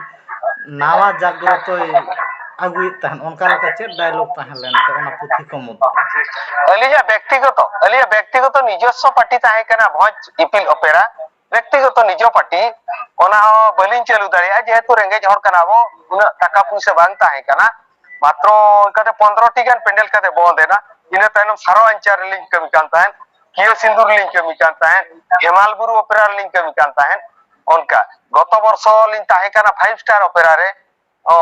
ᱱᱟᱣᱟ ᱡᱟᱜᱽᱨᱚᱛᱚᱭ ᱟᱹᱜᱩᱭᱮᱫ ᱛᱟᱦᱮᱸᱫ, ᱚᱱᱠᱟ ᱞᱮᱠᱟ ᱪᱮᱫ ᱰᱟᱭᱞᱚᱜ ᱛᱟᱦᱮᱸ ᱞᱮᱱ ᱛᱮ ᱚᱱᱟ ᱯᱩᱛᱷᱤ ᱠᱚ ᱢᱩᱫᱽᱨᱮ? ᱟᱹᱞᱤᱧᱟᱜ ᱵᱮᱠᱛᱤᱜᱚᱛᱚ, ᱟᱹᱞᱤᱧᱟᱜ ᱵᱮᱠᱛᱤᱜᱚᱛᱚ ᱱᱤᱡᱚᱥᱥᱚ ᱯᱟᱨᱴᱤ ᱛᱟᱦᱮᱸ ᱠᱟᱱᱟ ᱵᱷᱚᱸᱡᱽ ᱤᱯᱤᱞ ᱚᱯᱮᱨᱟ᱾ ᱵᱮᱠᱛᱤᱜᱚᱛᱚ ᱱᱤᱡᱚ ᱯᱟᱨᱴᱤ, ᱚᱱᱟ ᱦᱚᱸ ᱵᱟᱹᱞᱤᱧ ᱪᱟᱹᱞᱩ ᱫᱟᱲᱮᱭᱟᱜᱼᱟ, ᱡᱮᱦᱮᱛᱩ ᱨᱮᱸᱜᱮᱡ ᱦᱚᱲ ᱠᱟᱱᱟ ᱵᱚ, ᱩᱱᱟᱹᱜ ᱴᱟᱠᱟ ᱯᱩᱭᱥᱟᱹ ᱵᱟᱝ ᱛᱟᱦᱮᱸ ᱠᱟᱱᱟ᱾ ᱢᱟᱛᱨᱚ ᱚᱱᱠᱟᱛᱮ ᱯᱚᱱᱨᱚ ᱴᱤ ᱜᱟᱱ ᱯᱮᱱᱰᱮᱞ ᱠᱟᱛᱮ ᱵᱚᱱᱫ ᱮᱱᱟ᱾ ᱤᱱᱟᱹ ᱛᱟᱭᱱᱚᱢ ᱥᱟᱨᱚ ᱟᱧᱪᱟᱨ ᱨᱮᱞᱤᱧ ᱠᱟᱹᱢᱤ ᱠᱟᱱ ᱛᱟᱦᱮᱸᱫ, ᱠᱤᱭᱟᱹ ᱥᱤᱸᱫᱩᱨ ᱨᱮᱞᱤᱧ ᱠᱟᱹᱢᱤ ᱠᱟᱱ ᱛᱟᱦᱮᱸᱫ, ᱦᱮᱢᱟᱞ ᱵᱩᱨᱩ ᱚᱯᱮᱨᱟ ᱨᱮᱞᱤᱧ ᱠᱟᱹᱢᱤ ᱠᱟᱱ ᱛᱟᱦᱮᱸᱫ᱾ ᱚᱱᱠᱟ ᱜᱚᱛᱚ ᱵᱚᱨᱥᱚ ᱞᱤᱧ ᱛᱟᱦᱮᱸ ᱠᱟᱱᱟ ᱯᱷᱟᱭᱤᱵᱷ ᱥᱴᱟᱨ ᱚᱯᱮᱨᱟ ᱨᱮ᱾ ᱚ,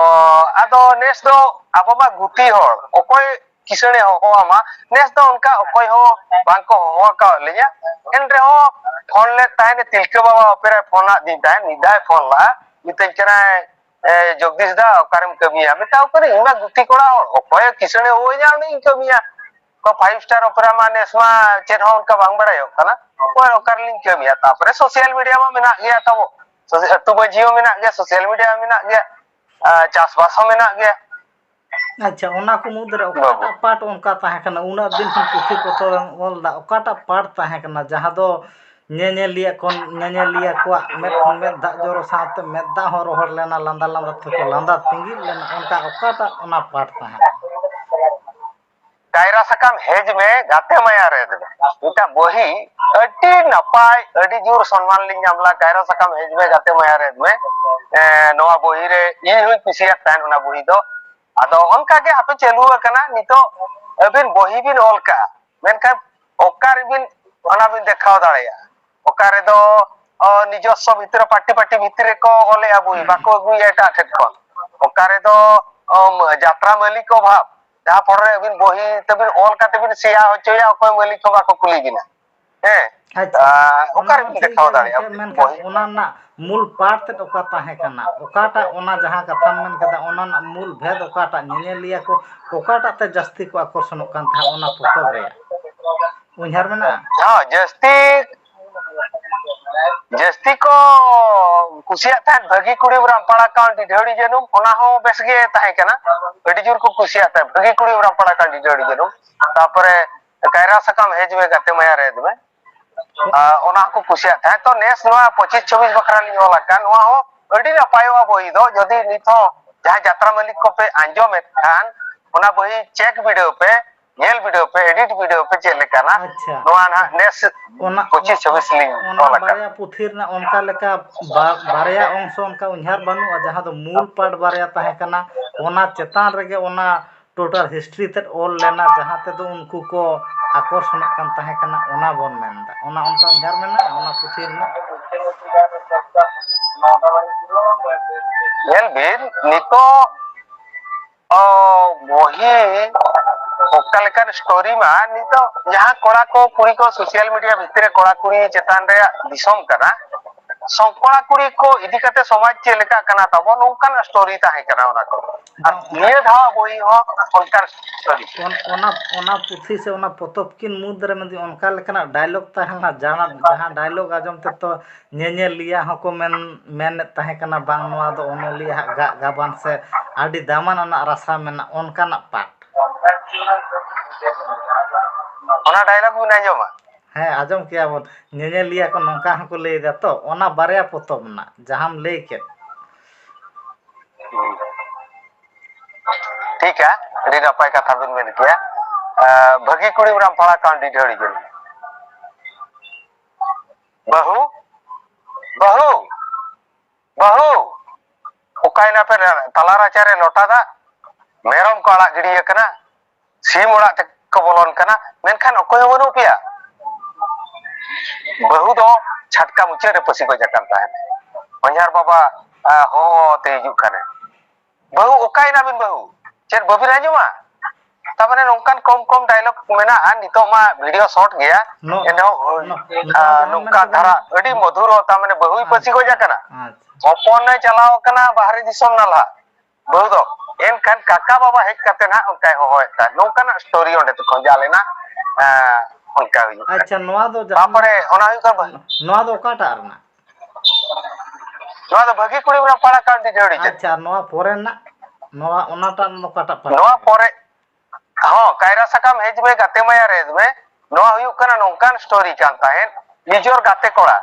ᱟᱫᱚ ᱱᱮᱥ ᱫᱚ ᱟᱵᱚ ᱢᱟ ᱜᱩᱛᱤ ᱦᱚᱲ, ᱚᱠᱚᱭ ᱠᱤᱥᱟᱹᱬᱮ ᱦᱚᱦᱚ ᱟᱢᱟ? ᱱᱮᱥ ᱫᱚ ᱚᱱᱠᱟ ᱚᱠᱚᱭ ᱦᱚᱸ ᱵᱟᱝ ᱠᱚ ᱦᱚᱦᱚ ᱟᱠᱟᱫ ᱞᱤᱧᱟ᱾ ᱮᱱ ᱨᱮᱦᱚᱸ ᱯᱷᱳᱱ ᱞᱮᱫ ᱛᱟᱦᱮᱸᱫ, ᱛᱤᱞᱠᱟᱹ ᱵᱟᱵᱟ ᱚᱯᱮᱨᱟᱭ ᱯᱷᱳᱱ ᱟᱫ ᱫᱤᱧ ᱛᱟᱦᱮᱸᱫ, ᱢᱤᱫ ᱫᱷᱟᱣ ᱯᱷᱳᱱ ᱞᱟᱜᱼᱟ, ᱢᱤᱛᱟᱹᱧ ᱠᱟᱱᱟᱭ, "ᱮ, ᱡᱚᱜᱽᱫᱤᱥ ᱫᱟ, ᱚᱠᱟᱨᱮᱢ ᱠᱟᱹᱢᱤᱭᱟ?" ᱢᱮᱛᱟᱣ ᱠᱟᱹᱱᱟᱹᱧ, "ᱤᱧ ᱢᱟ ᱜᱩᱛᱤ ᱠᱚᱲᱟ ᱦᱚᱲ, ᱚᱠᱚᱭ ᱠᱤᱥᱟᱹᱬᱮ ᱦᱚᱦᱚ ᱟᱹᱧᱟ, ᱩᱱᱤᱧ ᱠᱟᱹᱢᱤᱭᱟ᱾ ᱚᱠᱟ ᱯᱷᱟᱭᱤᱵᱷ ᱥᱴᱟᱨ ᱚᱯᱮᱨᱟ ᱢᱟ ᱱᱮᱥ ᱢᱟ ᱪᱮᱫ ᱦᱚᱸ ᱚᱱᱠᱟ ᱵᱟᱝ ᱵᱟᱲᱟᱭᱚᱜ ᱠᱟᱱᱟ, ᱚᱠᱚᱭ ᱚᱠᱟ ᱨᱮᱞᱤᱧ ᱠᱟᱹᱢᱤᱭᱟ?" ᱛᱟᱨᱯᱚᱨᱮ ᱥᱳᱥᱟᱞ ᱢᱤᱰᱤᱭᱟ ᱢᱟ ᱢᱮᱱᱟᱜ ᱜᱮᱭᱟ ᱛᱟᱵᱚ, ᱟᱹᱛᱩ ᱢᱟᱹᱡᱷᱤ ᱦᱚᱸ ᱢᱮᱱᱟᱜ ᱜᱮᱭᱟ, ᱥᱳᱥᱟᱞ ᱢᱤᱰᱤᱭᱟ ᱢᱮᱱᱟᱜ ᱜᱮᱭᱟ, ᱟᱨ ᱪᱟᱥᱵᱟᱥ ᱦᱚᱸ ᱢᱮᱱᱟᱜ ᱜᱮᱭᱟ᱾ ᱟᱪᱪᱷᱟ, ᱚᱱᱟ ᱠᱚ ᱢᱩᱫᱽᱨᱮ ᱵᱟᱹᱵᱩ᱾ ᱚᱠᱟᱴᱟᱜ ᱯᱟᱴ ᱚᱱᱠᱟ ᱛᱟᱦᱮᱸ ᱠᱟᱱᱟ, ᱩᱱᱟᱹᱜ ᱫᱤᱱ ᱠᱷᱚᱱ ᱯᱩᱛᱷᱤ ᱯᱚᱛᱚᱵ ᱮᱢ ᱚᱞ ᱮᱫᱟ, ᱚᱠᱟᱴᱟᱜ ᱯᱟᱴ ᱛᱟᱦᱮᱸ ᱠᱟᱱᱟ ᱡᱟᱦᱟᱸ ᱫᱚ ᱧᱮᱧᱮᱞᱤᱭᱟᱹ ᱠᱚ, ᱧᱮᱧᱮᱞᱤᱭᱟᱹ ᱠᱚᱣᱟᱜ ᱢᱮᱫ ᱠᱷᱚᱱ ᱢᱮᱫ ᱫᱟᱜ ᱡᱚᱨᱚ ᱥᱟᱶᱛᱮ ᱢᱮᱫ ᱫᱟᱜ ᱦᱚᱸ ᱨᱚᱦᱚᱲ ᱞᱮᱱᱟ, ᱞᱟᱸᱫᱟ ᱞᱟᱸᱫᱟ ᱛᱮᱠᱚ ᱞᱟᱸᱫᱟ ᱛᱤᱸᱜᱤᱫ ᱞᱮᱱᱟ, ᱚᱱᱠᱟ ᱚᱠᱟᱴᱟᱜ ᱚᱱᱟ ᱯᱟᱴ ᱛᱟᱦᱮᱸ ᱠᱟᱱᱟ? ᱠᱟᱭᱨᱟ ᱥᱟᱠᱟᱢ ᱦᱮᱡ ᱢᱮ, ᱜᱟᱛᱮ ᱢᱟᱭᱟ ᱨᱮᱫ ᱢᱮ᱾ ᱢᱤᱫᱴᱟᱝ ᱵᱚᱦᱤ, ᱟᱹᱰᱤ ᱱᱟᱯᱟᱭ, ᱟᱹᱰᱤ ᱡᱳᱨ ᱥᱚᱱᱢᱟᱱ ᱞᱤᱧ ᱧᱟᱢ ᱞᱮᱫᱟ, ᱠᱟᱭᱨᱟ ᱥᱟᱠᱟᱢ ᱦᱮᱡ ᱢᱮ, ᱜᱟᱛᱮ ᱢᱟᱭᱟ ᱨᱮᱫ ᱢᱮ᱾ ᱮᱸ, ᱱᱚᱣᱟ ᱵᱚᱦᱤ ᱨᱮ ᱤᱧ ᱦᱚᱸᱧ ᱠᱩᱥᱤᱭᱟᱜ ᱛᱟᱦᱮᱸᱫ ᱚᱱᱟ ᱵᱚᱦᱤ ᱫᱚ᱾ ᱟᱫᱚ ᱚᱱᱠᱟ ᱜᱮ ᱦᱟᱯᱮ ᱪᱟᱹᱞᱩ ᱟᱠᱟᱱᱟ, ᱱᱤᱛᱚᱜ ᱟᱹᱵᱤᱱ ᱵᱚᱦᱤ ᱵᱤᱱ ᱚᱞ ᱠᱟᱜᱼᱟ, ᱢᱮᱱᱠᱷᱟᱱ ᱚᱠᱟ ᱨᱮᱵᱤᱱ ᱚᱱᱟ ᱵᱤᱱ ᱫᱮᱠᱷᱟᱣ ᱫᱟᱲᱮᱭᱟᱜᱼᱟ? ᱚᱠᱟ ᱨᱮᱫᱚ, ᱚ, ᱱᱤᱡᱚᱥᱥᱚ ᱵᱷᱤᱛᱤᱨ ᱨᱮ, ᱯᱟᱨᱴᱤ ᱯᱟᱨᱴᱤ ᱵᱷᱤᱛᱤᱨ ᱨᱮᱠᱚ ᱚᱞᱮᱜᱼᱟ ᱵᱚᱦᱤ, ᱵᱟᱠᱚ ᱟᱹᱜᱩᱭᱟ ᱮᱴᱟᱜ ᱴᱷᱮᱱ ᱠᱷᱚᱱ᱾ ᱚᱠᱟ ᱨᱮᱫᱚ, ᱚ, ᱡᱟᱛᱨᱟ ᱢᱟᱹᱞᱤᱠ ᱚᱵᱷᱟᱵᱽ, ᱡᱟᱦᱟᱸ ᱯᱚᱨᱮ ᱟᱹᱵᱤᱱ ᱵᱚᱦᱤ ᱛᱮᱵᱤᱱ ᱚᱞ ᱠᱟᱛᱮ ᱵᱤᱱ ᱥᱮᱭᱟ ᱦᱚᱪᱚᱭᱟ, ᱚᱠᱚᱭ ᱢᱟᱹᱞᱤᱠ ᱦᱚᱸ ᱵᱟᱠᱚ ᱠᱩᱞᱤ ᱵᱤᱱᱟ᱾ ᱦᱮᱸ, ᱟᱪᱪᱷᱟ᱾ ᱟᱨ ᱚᱱᱟ ᱚᱠᱟ ᱢᱟ ᱨᱮᱵᱤᱱ ᱴᱷᱤᱠ ᱫᱮᱠᱷᱟᱣ ᱜᱮᱭᱟ ᱫᱟᱲᱮᱭᱟᱜᱼᱟ ᱜᱚᱢᱠᱮ, ᱢᱮᱱᱠᱷᱟᱱ ᱵᱚᱦᱤ? ᱚᱱᱟ ᱨᱮᱱᱟᱜ ᱢᱩᱞ ᱯᱟᱴ ᱛᱮᱫ ᱚᱠᱟ ᱛᱟᱦᱮᱸ ᱠᱟᱱᱟ? ᱚᱠᱟᱴᱟᱜ, ᱚᱱᱟ ᱡᱟᱦᱟᱸ ᱠᱟᱛᱷᱟᱢ ᱢᱮᱱ ᱠᱮᱫᱟ, ᱚᱱᱟ ᱨᱮᱱᱟᱜ ᱢᱩᱞ ᱵᱷᱮᱫᱽ ᱚᱠᱟᱴᱟᱜ? ᱧᱮᱧᱮᱞᱤᱭᱟᱹ ᱠᱚ ᱚᱠᱟᱴᱟᱜ ᱛᱮ ᱡᱟᱹᱥᱛᱤ ᱠᱚ ᱟᱠᱚᱨᱥᱚᱱᱚᱜ ᱠᱟᱱ ᱛᱟᱦᱮᱸᱫ ᱚᱱᱟ ᱯᱚᱛᱚᱵ ᱨᱮᱭᱟᱜ? ᱩᱭᱦᱟᱹᱨ ᱢᱮᱱᱟᱜᱼᱟ? ᱦᱚᱸ, ᱡᱟᱹᱥᱛᱤ, ᱡᱟᱹᱥᱛᱤ ᱠᱚ ᱠᱩᱥᱤᱭᱟᱜ ᱛᱟᱦᱮᱸᱫ ᱵᱷᱟᱹᱜᱤ ᱠᱩᱲᱤ ᱨᱟᱢᱯᱟᱲᱟ ᱠᱟᱱ ᱰᱤᱰᱷᱟᱹᱣᱲᱤ ᱡᱟᱹᱱᱩᱢ, ᱚᱱᱟ ᱦᱚᱸ ᱵᱮᱥ ᱜᱮ ᱛᱟᱦᱮᱸ ᱠᱟᱱᱟ᱾ ᱟᱹᱰᱤ ᱡᱳᱨ ᱠᱚ ᱠᱩᱥᱤᱭᱟᱜ ᱛᱟᱦᱮᱸᱫ ᱵᱷᱟᱹᱜᱤ ᱠᱩᱲᱤ ᱨᱟᱢᱯᱟᱲᱟ ᱠᱟᱱ ᱰᱤᱰᱷᱟᱹᱣᱲᱤ ᱡᱟᱹᱱᱩᱢ᱾ ᱛᱟᱨᱯᱚᱨᱮ ᱠᱟᱭᱨᱟ ᱥᱟᱠᱟᱢ ᱦᱮᱡ ᱢᱮ ᱜᱟᱛᱮ ᱢᱟᱭᱟ ᱨᱮᱫ ᱢᱮ᱾ ᱟᱨ ᱚᱱᱟ ᱦᱚᱸᱠᱚ ᱠᱩᱥᱤᱭᱟᱜ ᱛᱟᱦᱮᱸᱫ᱾ ᱛᱚ, ᱱᱮᱥ ᱱᱚᱣᱟ ᱯᱚᱸᱪᱤᱥ ᱪᱷᱟᱵᱵᱤᱥ ᱵᱟᱠᱷᱨᱟ ᱞᱤᱧ ᱚᱞ ᱟᱠᱟᱫ, ᱱᱚᱣᱟ ᱦᱚᱸ ᱟᱹᱰᱤ ᱱᱟᱯᱟᱭᱚᱜᱼᱟ ᱵᱳᱭ ᱫᱚ᱾ ᱡᱩᱫᱤ ᱱᱤᱛ ᱦᱚᱸ ᱡᱟᱦᱟᱸᱭ ᱡᱟᱛᱨᱟ ᱢᱟᱹᱞᱤᱠ ᱠᱚᱯᱮ ᱟᱸᱡᱚᱢᱮᱫ ᱠᱷᱟᱱ, ᱚᱱᱟ ᱵᱳᱭ ᱪᱮᱠ ᱵᱤᱰᱟᱹᱣ ᱯᱮ, ᱧᱮᱞ ᱵᱤᱰᱟᱹᱣ ᱯᱮ, ᱮᱰᱤᱴ ᱵᱤᱰᱟᱹᱣ ᱯᱮ, ᱪᱮᱫ ᱞᱮᱠᱟᱱᱟ᱾ ᱟᱪᱪᱷᱟ᱾ ᱱᱚᱣᱟ ᱱᱟᱦᱟᱜ ᱱᱮᱥ ᱚᱱᱟ, ᱯᱚᱸᱪᱤᱥ ᱪᱷᱟᱵᱵᱤᱥ ᱞᱤᱧ ᱚᱱᱟ ᱚᱞ ᱟᱠᱟᱫ᱾ ᱵᱟᱨᱭᱟ ᱯᱩᱛᱷᱤ ᱨᱮᱱᱟᱜ ᱚᱱᱠᱟ ᱞᱮᱠᱟ ᱵᱟ-, ᱵᱟᱨᱭᱟ ᱚᱝᱥᱚ ᱚᱱᱠᱟ ᱩᱭᱦᱟᱹᱨ ᱵᱟᱹᱱᱩᱜᱼᱟ, ᱡᱟᱦᱟᱸ ᱫᱚ ᱢᱩᱞ ᱯᱟᱴ ᱵᱟᱨᱭᱟ ᱛᱟᱦᱮᱸ ᱠᱟᱱᱟ, ᱚᱱᱟ ᱪᱮᱛᱟᱱ ᱨᱮᱜᱮ ᱚᱱᱟ ᱴᱳᱴᱟᱞ ᱦᱤᱥᱴᱨᱤ ᱛᱮᱫ ᱚᱞ ᱞᱮᱱᱟ, ᱡᱟᱦᱟᱸ ᱛᱮᱫᱚ ᱩᱱᱠᱩ ᱠᱚ ᱟᱠᱚᱨᱥᱚᱱᱚᱜ ᱠᱟᱱ ᱛᱟᱦᱮᱸ ᱠᱟᱱᱟ, ᱚᱱᱟ ᱵᱚᱱ ᱢᱮᱱᱫᱟ᱾ ᱚᱱᱟ ᱚᱱᱠᱟ ᱩᱭᱦᱟᱹᱨ ᱢᱮᱱᱟᱜᱼᱟ ᱚᱱᱟ ᱯᱩᱛᱷᱤ ᱨᱮᱱᱟᱜ? ᱧᱮᱞ ᱵᱤᱱ, ᱱᱤᱛᱚᱜ, ᱚ, ᱵᱚᱦᱤ ᱚᱠᱟ ᱞᱮᱠᱟᱱ ᱥᱴᱳᱨᱤ ᱢᱟ, ᱱᱤᱛᱚᱜ ᱡᱟᱦᱟᱸ ᱠᱚᱲᱟ ᱠᱚ ᱠᱩᱲᱤ ᱠᱚ ᱥᱳᱥᱟᱞ ᱢᱤᱰᱤᱭᱟ ᱵᱷᱤᱛᱤᱨ ᱨᱮ ᱠᱚᱲᱟ ᱠᱩᱲᱤ ᱪᱮᱛᱟᱱ ᱨᱮᱭᱟᱜ ᱫᱤᱥᱚᱢ ᱠᱟᱱᱟ, ᱥᱚ-, ᱠᱚᱲᱟ ᱠᱩᱲᱤ ᱠᱚ ᱤᱫᱤ ᱠᱟᱛᱮ ᱥᱚᱢᱟᱡᱽ ᱪᱮᱫ ᱞᱮᱠᱟ ᱠᱟᱱᱟ ᱛᱟᱵᱚᱱ, ᱱᱚᱝᱠᱟᱱᱟᱜ ᱥᱴᱳᱨᱤ ᱛᱟᱦᱮᱸ ᱠᱟᱱᱟ ᱚᱱᱟ ᱠᱚ᱾ ᱟᱨ ᱵᱟᱝ, ᱱᱤᱭᱟᱹ ᱫᱷᱟᱣ ᱵᱳᱭ ᱦᱚᱸ ᱚᱱᱠᱟᱱ ᱥᱴᱳᱨᱤ᱾ ᱚᱱ-, ᱚᱱᱟ, ᱚᱱᱟ ᱯᱩᱛᱷᱤ ᱥᱮ ᱚᱱᱟ ᱯᱚᱛᱚᱵ ᱠᱤᱱ ᱢᱩᱫᱽ ᱨᱮ ᱢᱤᱫ ᱚᱱᱠᱟ ᱞᱮᱠᱟᱱᱟᱜ ᱰᱟᱭᱞᱚᱜ ᱛᱟᱦᱮᱸ ᱞᱮᱱᱟ, ᱡᱟᱦᱟᱸ, ᱡᱟᱦᱟᱸ ᱰᱟᱭᱞᱚᱜ ᱟᱸᱡᱚᱢ ᱛᱮ ᱛᱚ ᱧᱮᱧᱮᱞᱤᱭᱟᱹ ᱦᱚᱸᱠᱚ ᱢᱮᱱ, ᱢᱮᱱᱮᱫ ᱛᱟᱦᱮᱸ ᱠᱟᱱᱟ, ᱵᱟᱝ, ᱱᱚᱣᱟ ᱫᱚ ᱚᱱᱚᱞᱤᱭᱟᱹ ᱦᱟᱜ ᱜᱟᱜ ᱜᱟᱵᱟᱱ ᱥᱮ ᱟᱹᱰᱤ ᱫᱟᱢᱟᱱ ᱟᱱᱟᱜ ᱨᱟᱥᱟ ᱢᱮᱱᱟᱜ ᱚᱱᱠᱟᱱᱟᱜ ᱯᱟᱴ᱾ ᱚᱱᱟ ᱰᱟᱭᱞᱚᱜ ᱵᱤᱱ ᱟᱸᱡᱚᱢᱟ? ᱦᱮᱸ, ᱟᱸᱡᱚᱢ ᱠᱮᱭᱟ ᱵᱚᱱ᱾ ᱧᱮᱧᱮᱞᱤᱭᱟᱹ ᱠᱚ ᱱᱚᱝᱠᱟ ᱦᱚᱸᱠᱚ ᱞᱟᱹᱭ ᱮᱫᱟ ᱛᱚ, ᱚᱱᱟ ᱵᱟᱨᱭᱟ ᱯᱚᱛᱚᱵ ᱨᱮᱱᱟᱜ ᱡᱟᱦᱟᱸᱢ ᱞᱟᱹᱭ ᱠᱮᱫ᱾ ᱴᱷᱤᱠᱟ, ᱟᱹᱰᱤ ᱱᱟᱯᱟᱭ ᱠᱟᱛᱷᱟ ᱵᱤᱱ ᱢᱮᱱ ᱠᱮᱭᱟ᱾ ᱟᱸ, ᱵᱷᱟᱹᱜᱤ ᱠᱩᱲᱤ ᱨᱟᱢᱯᱟᱲᱟ ᱠᱟᱱ ᱰᱤᱰᱷᱟᱹᱲᱤ ᱜᱮ᱾ ᱵᱟᱹᱦᱩ, ᱵᱟᱹᱦᱩ, ᱵᱟᱹᱦᱩ, ᱚᱠᱟᱭᱮᱱᱟ ᱯᱮ? ᱛᱟᱞᱟ ᱨᱟᱪᱟᱨᱮ ᱞᱚᱴᱟ ᱫᱟᱜ, ᱢᱮᱨᱚᱢ ᱠᱚ ᱟᱲᱟᱜ ᱜᱤᱰᱤ ᱟᱠᱟᱱᱟ, ᱥᱤᱢ ᱚᱲᱟᱜ ᱛᱮᱠᱚ ᱵᱚᱞᱚᱱ ᱠᱟᱱᱟ, ᱢᱮᱱᱠᱷᱟᱱ ᱚᱠᱚᱭ ᱦᱚᱸ ᱵᱟᱹᱱᱩᱜ ᱯᱮᱭᱟ᱾ ᱵᱟᱹᱦᱩ ᱫᱚ ᱪᱷᱟᱴᱠᱟ ᱢᱩᱪᱟᱹᱫ ᱨᱮ ᱯᱟᱹᱥᱤ ᱜᱚᱡ ᱟᱠᱟᱱ ᱛᱟᱦᱮᱸᱫ᱾ ᱦᱚᱧᱦᱟᱨ ᱵᱟᱵᱟ, ᱟ, ᱦᱚᱦᱚ ᱛᱮ ᱦᱤᱡᱩᱜ ᱠᱟᱱᱟᱭ, "ᱵᱟᱹᱦᱩ, ᱚᱠᱟᱭᱮᱱᱟ ᱵᱤᱱ ᱵᱟᱹᱦᱩ? ᱪᱮᱫ ᱵᱟᱹᱵᱤᱱ ᱟᱸᱡᱚᱢᱟ?" ᱛᱟᱨ ᱢᱟᱱᱮ ᱱᱚᱝᱠᱟᱱ ᱠᱚᱢ ᱠᱚᱢ dialogue ᱢᱮᱱᱟᱜᱼᱟ, ᱱᱤᱛᱚᱜ ᱢᱟ video short ᱜᱮᱭᱟ, ᱱᱚ-, ᱮᱱᱦᱚᱸ, ᱱᱚ-, ᱱᱚᱣᱟ ᱟᱨ ᱡᱟᱦᱟᱸ ᱱᱚᱝᱠᱟ ᱢᱮᱱ ᱫᱷᱟᱨᱟ ᱠᱟᱫᱟ᱾ ᱟᱹᱰᱤ ᱢᱚᱫᱷᱩᱨ ᱛᱟᱨ ᱢᱟᱱᱮ ᱵᱟᱹᱦᱩᱭ ᱯᱟᱹᱥᱤ ᱟᱪᱪᱷᱟ᱾ ᱜᱚᱡ ᱟᱠᱟᱱᱟ, ᱟᱪᱪᱷᱟ᱾ ᱦᱚᱯᱚᱱᱮ ᱪᱟᱞᱟᱣ ᱟᱠᱟᱱᱟ ᱵᱟᱦᱨᱮ ᱫᱤᱥᱚᱢ ᱱᱟᱞᱦᱟ, ᱵᱟᱹᱦᱩ ᱫᱚ, ᱮᱱᱠᱷᱟᱱ ᱠᱟᱠᱟ ᱵᱟᱵᱟ ᱦᱮᱡ ᱠᱟᱛᱮ ᱱᱟᱦᱟᱜ ᱚᱱᱠᱟᱭ ᱦᱚᱦᱚᱭᱮᱫ ᱛᱟᱭ, ᱱᱚᱝᱠᱟᱱᱟᱜ story ᱚᱸᱰᱮ ᱠᱷᱚᱱ ᱡᱟ ᱞᱮᱱᱟ, ᱮᱸ, ᱚᱱᱠᱟ ᱦᱩᱭᱩᱜ ᱠᱟᱱᱟ᱾ ᱟᱪᱪᱷᱟ, ᱱᱚᱣᱟ ᱫᱚ ᱡᱟᱦᱟᱸ ᱛᱟᱨᱯᱚᱨᱮ ᱚᱱᱟ ᱦᱩᱭᱩᱜ ᱠᱟᱱᱟ ᱵᱟᱹ- ᱱᱚᱣᱟ ᱫᱚ ᱚᱠᱟᱴᱟᱜ ᱨᱮᱱᱟᱜ? ᱱᱚᱣᱟ ᱫᱚ ᱵᱷᱟᱹᱜᱤ ᱠᱩᱲᱤ ᱢᱮᱱᱟᱜ ᱯᱟᱲᱟ ᱠᱟᱹᱣᱰᱤ ᱡᱟᱹᱲᱤ ᱪᱮᱫ? ᱟᱪᱪᱷᱟ, ᱱᱚᱣᱟ ᱯᱚᱨᱮ ᱨᱮᱱᱟᱜ, ᱱᱚᱣᱟ ᱚᱱᱟᱴᱟᱜ ᱫᱚ ᱚᱠᱟᱴᱟᱜ ᱯᱟᱲᱟᱜ ᱱᱚᱣᱟ ᱠᱟᱱᱟ? ᱯᱚᱨᱮ, ᱦᱚᱸ, ᱠᱟᱭᱨᱟ ᱥᱟᱠᱟᱢ ᱦᱮᱡ ᱢᱮ, ᱜᱟᱛᱮ ᱢᱟᱭᱟ ᱨᱮᱫ ᱢᱮ᱾ ᱱᱚᱣᱟ ᱦᱩᱭᱩᱜ ᱠᱟᱱᱟ ᱱᱚᱝᱠᱟᱱ story ᱠᱟᱱ ᱛᱟᱦᱮᱸᱫ, ᱱᱤᱡᱚᱨ ᱜᱟᱛᱮ ᱠᱚᱲᱟ,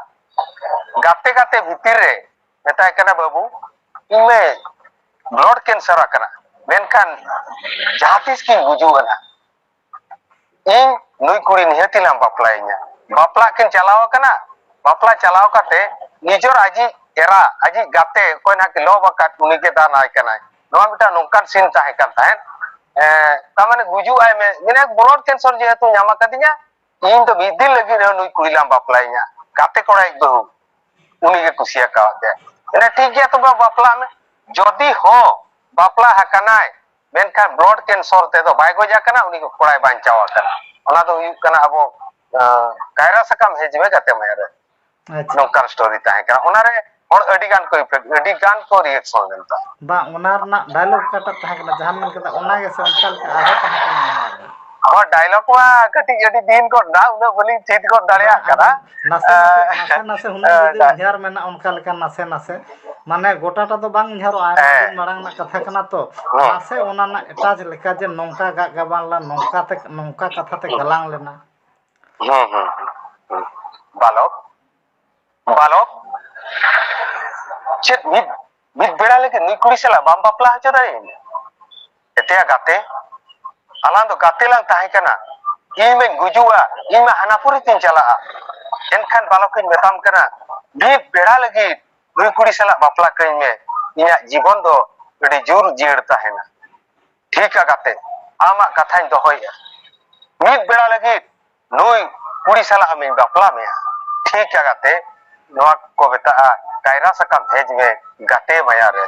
ᱜᱟᱛᱮ ᱜᱟᱛᱮ ᱵᱷᱤᱛᱤᱨ ᱨᱮ ᱢᱮᱛᱟᱭ ᱠᱟᱱᱟ, "ᱵᱟᱹᱵᱩ, ᱤᱧ ᱢᱮ blood cancer ᱟᱠᱟᱱᱟ, ᱢᱮᱱᱠᱷᱟᱱ ᱡᱟᱦᱟᱸ ᱛᱤᱥ ᱜᱤᱧ ᱜᱩᱡᱩᱜ ᱟᱱᱟ, ᱤᱧ ᱱᱩᱭ ᱠᱩᱲᱤ ᱱᱤᱦᱟᱹᱛᱤ ᱞᱟᱝ ᱵᱟᱯᱞᱟᱭᱤᱧᱟ᱾" ᱵᱟᱯᱞᱟᱜ ᱠᱤᱱ ᱪᱟᱞᱟᱣ ᱟᱠᱟᱱᱟ, ᱵᱟᱯᱞᱟ ᱪᱟᱞᱟᱣ ᱠᱟᱛᱮ ᱱᱤᱡᱚᱨ ᱟᱡᱤᱡ ᱮᱨᱟ, ᱟᱡᱤᱡ ᱜᱟᱛᱮ, ᱚᱠᱚᱭ ᱱᱟᱦᱟᱜ ᱠᱤᱱ love ᱟᱠᱟᱫ, ᱩᱱᱤ ᱜᱮ ᱫᱟᱱ ᱟᱭ ᱠᱟᱱᱟᱭ᱾ ᱱᱚᱣᱟ ᱢᱤᱫᱴᱟᱝ ᱱᱚᱝᱠᱟᱱ scene ᱛᱟᱦᱮᱸ ᱠᱟᱱ ᱛᱟᱦᱮᱸᱫ᱾ ᱮᱸ, ᱛᱟᱨ ᱢᱟᱱᱮ ᱜᱩᱡᱩᱜ ᱟᱭ ᱢᱮ, ᱢᱮᱱᱟ blood cancer ᱡᱮᱦᱮᱛᱩ ᱧᱟᱢ ᱟᱠᱟᱫᱤᱧᱟ, ᱤᱧ ᱫᱚ ᱢᱤᱫ ᱫᱤᱱ ᱞᱟᱹᱜᱤᱫ ᱨᱮᱦᱚᱸ ᱱᱩᱭ ᱠᱩᱲᱤ ᱞᱟᱝ ᱵᱟᱯᱞᱟᱭᱤᱧᱟ, ᱜᱟᱛᱮ ᱠᱚᱲᱟᱭᱤᱡ ᱵᱟᱹᱦᱩ, ᱩᱱᱤ ᱜᱮ ᱠᱩᱥᱤᱭᱟᱠᱟᱣᱟᱫ ᱛᱟᱭᱟ᱾ ᱢᱮᱱᱟ, "ᱴᱷᱤᱠ ᱜᱮᱭᱟ, ᱛᱚᱵᱮ ᱵᱟᱯᱞᱟᱜ ᱢᱮ᱾" ᱡᱚᱫᱤ ᱦᱚᱸ ᱵᱟᱯᱞᱟ ᱟᱠᱟᱱᱟᱭ, ᱢᱮᱱᱠᱷᱟᱱ blood cancer ᱛᱮᱫᱚ ᱵᱟᱭ ᱜᱚᱡ ᱟᱠᱟᱱᱟ, ᱩᱱᱤ ᱠᱚᱲᱟᱭ ᱵᱟᱧᱪᱟᱣ ᱟᱠᱟᱱᱟ᱾ ᱚᱱᱟ ᱫᱚ ᱦᱩᱭᱩᱜ ᱠᱟᱱᱟ ᱟᱵᱚ, ᱟᱸ, ᱠᱟᱭᱨᱟ ᱥᱟᱠᱟᱢ ᱦᱮᱡ ᱢᱮ ᱜᱟᱛᱮ ᱢᱟᱭᱟ ᱨᱮ᱾ ᱟᱪᱪᱷᱟ᱾ ᱱᱚᱝᱠᱟᱱ story ᱛᱟᱦᱮᱸ ᱠᱟᱱᱟ᱾ ᱚᱱᱟᱨᱮ ᱦᱚᱲ ᱟᱹᱰᱤ ᱜᱟᱱ ᱠᱚ effect, ᱟᱹᱰᱤ ᱜᱟᱱ ᱠᱚ reaction ᱞᱮᱱ ᱛᱟᱦᱮᱸᱫ᱾ ᱵᱟᱝ, ᱚᱱᱟ ᱨᱮᱱᱟᱜ dialogue ᱚᱠᱟᱴᱟᱜ ᱛᱟᱦᱮᱸ ᱠᱟᱱᱟ, ᱡᱟᱦᱟᱸᱢ ᱢᱮᱱ ᱠᱮᱫᱟ, ᱚᱱᱟ ᱜᱮ ᱥᱮ ᱚᱱᱠᱟ ᱞᱮᱠᱟ ᱟᱨᱦᱚᱸ ᱛᱟᱦᱮᱸ ᱠᱟᱱᱟ ᱚᱱᱟ ᱨᱮ? ᱦᱚᱸ, dialogue ᱢᱟ ᱠᱟᱹᱴᱤᱡ ᱟᱹᱰᱤ ᱫᱤᱱ ᱜᱚᱫ ᱱᱟ, ᱩᱱᱟᱹᱜ ᱵᱟᱹᱞᱤᱧ ᱪᱮᱫ ᱜᱚᱫ ᱵᱟᱝ, ᱫᱟᱲᱮᱭᱟᱜ ᱠᱟᱱᱟ᱾ ᱟᱫᱚ ᱱᱟᱥᱮ ᱱᱟᱥᱮ, ᱮᱸ, ᱱᱟᱥᱮ ᱱᱟᱥᱮ ᱦᱩᱱᱟᱹᱝ ᱮᱸ, ᱡᱩᱫᱤ ᱰᱟ- ᱩᱭᱦᱟᱹᱨ ᱢᱮᱱᱟᱜ ᱚᱱᱠᱟ ᱞᱮᱠᱟ ᱱᱟᱥᱮ ᱱᱟᱥᱮ, ᱢᱟᱱᱮ ᱜᱚᱴᱟᱴᱟ ᱫᱚ ᱵᱟᱝ ᱩᱭᱦᱟᱹᱨᱚᱜᱼᱟ, ᱟᱭᱢᱟ ᱦᱮᱸ᱾ ᱫᱤᱱ ᱢᱟᱲᱟᱝ ᱨᱮᱱᱟᱜ ᱠᱟᱛᱷᱟ ᱠᱟᱱᱟ ᱛᱚ, ᱦᱩᱸ᱾ ᱱᱟᱥᱮ ᱚᱱᱟ ᱨᱮᱱᱟᱜ touch ᱞᱮᱠᱟ ᱡᱮ ᱱᱚᱝᱠᱟ ᱜᱟᱜ ᱜᱟᱵᱟᱱ ᱞᱮᱱᱟ, ᱱᱚᱝᱠᱟ ᱛᱮ, ᱱᱚᱝᱠᱟ ᱠᱟᱛᱷᱟ ᱛᱮ ᱦᱩᱸ᱾ ᱜᱟᱞᱟᱝ ᱞᱮᱱᱟ᱾ ᱦᱩᱸ, ᱦᱩᱸ, ᱦᱩᱸ, ᱦᱩᱸ᱾ ᱵᱟᱞᱚᱠ, ᱵᱟᱞᱚᱠ, ᱪᱮᱫ ᱢᱤᱫ, ᱢᱤᱫ ᱵᱮᱲᱟ ᱞᱟᱹᱜᱤᱫ ᱱᱩᱭ ᱠᱩᱲᱤ ᱥᱟᱞᱟᱜ ᱵᱟᱢ ᱵᱟᱯᱞᱟ ᱦᱚᱪᱚ ᱫᱟᱲᱮᱭᱟᱹᱧᱟ? ᱮᱛᱮᱭᱟ ᱜᱟᱛᱮ, ᱟᱞᱟᱝ ᱫᱚ ᱜᱟᱛᱮ ᱞᱟᱝ ᱛᱟᱦᱮᱸ ᱠᱟᱱᱟ, ᱤᱧ ᱢᱟᱧ ᱜᱩᱡᱩᱜᱼᱟ, ᱤᱧ ᱢᱟ ᱦᱟᱱᱟᱯᱩᱨᱤ ᱛᱤᱧ ᱪᱟᱞᱟᱜᱼᱟ, ᱮᱱᱠᱷᱟᱱ ᱵᱟᱞᱚᱠ ᱤᱧ ᱢᱮᱛᱟᱢ ᱠᱟᱱᱟ, ᱢᱤᱫ ᱵᱮᱲᱟ ᱞᱟᱹᱜᱤᱫ ᱱᱩᱭ ᱠᱩᱲᱤ ᱥᱟᱞᱟᱜ ᱵᱟᱯᱞᱟ ᱠᱟᱹᱧ ᱢᱮ, ᱤᱧᱟᱹᱜ ᱡᱤᱵᱚᱱ ᱫᱚ ᱟᱹᱰᱤ ᱡᱳᱨ ᱡᱤᱭᱟᱹᱲ ᱛᱟᱦᱮᱱᱟ᱾ ᱴᱷᱤᱠᱟ ᱜᱟᱛᱮ, ᱟᱢᱟᱜ ᱠᱟᱛᱷᱟᱧ ᱫᱚᱦᱚᱭᱮᱫᱼᱟ᱾ ᱢᱤᱫ ᱵᱮᱲᱟ ᱞᱟᱹᱜᱤᱫ ᱱᱩᱭ ᱠᱩᱲᱤ ᱥᱟᱞᱟᱜ ᱟᱢᱤᱧ ᱵᱟᱯᱞᱟ ᱢᱮᱭᱟ᱾ ᱴᱷᱤᱠᱟ ᱜᱟᱛᱮ, ᱱᱚᱣᱟ ᱠᱚ ᱢᱮᱛᱟᱜᱼᱟ ᱠᱟᱭᱨᱟ ᱥᱟᱠᱟᱢ ᱦᱮᱡ ᱢᱮ, ᱜᱟᱛᱮ ᱢᱟᱭᱟ ᱨᱮ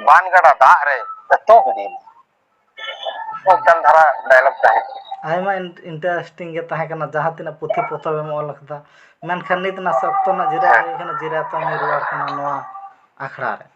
ᱵᱟᱱ ᱜᱟᱰᱟ ᱫᱟᱜ ᱨᱮ ᱟᱹᱛᱩ ᱜᱤᱰᱤ ᱢᱮ᱾ ᱚᱱᱠᱟᱱ ᱫᱷᱟᱨᱟ ᱰᱟᱭᱞᱚᱜ ᱛᱟᱦᱮᱸ ᱠᱟᱱᱟ᱾ ᱟᱭᱢᱟ ᱤᱱ-, ᱤᱱᱴᱟᱨᱮᱥᱴᱤᱝ ᱜᱮ ᱛᱟᱦᱮᱸ ᱠᱟᱱᱟ, ᱡᱟᱦᱟᱸ ᱛᱤᱱᱟᱹᱜ ᱯᱩᱛᱷᱤ ᱯᱚᱛᱚᱵ ᱮᱢ ᱚᱞ ᱠᱟᱫᱟ, ᱢᱮᱱᱠᱷᱟᱱ ᱱᱤᱛ ᱱᱟᱥᱮ ᱚᱠᱛᱚ ᱨᱮᱱᱟᱜ ᱡᱤᱨᱟᱹ ᱦᱮᱸ᱾ ᱦᱩᱭ ᱠᱟᱱᱟ, ᱡᱤᱨᱟᱹ ᱛᱟᱭᱚᱢ ᱨᱩᱣᱟᱹᱲ ᱠᱟᱱᱟ ᱱᱚᱣᱟ ᱟᱠᱷᱲᱟ ᱨᱮ᱾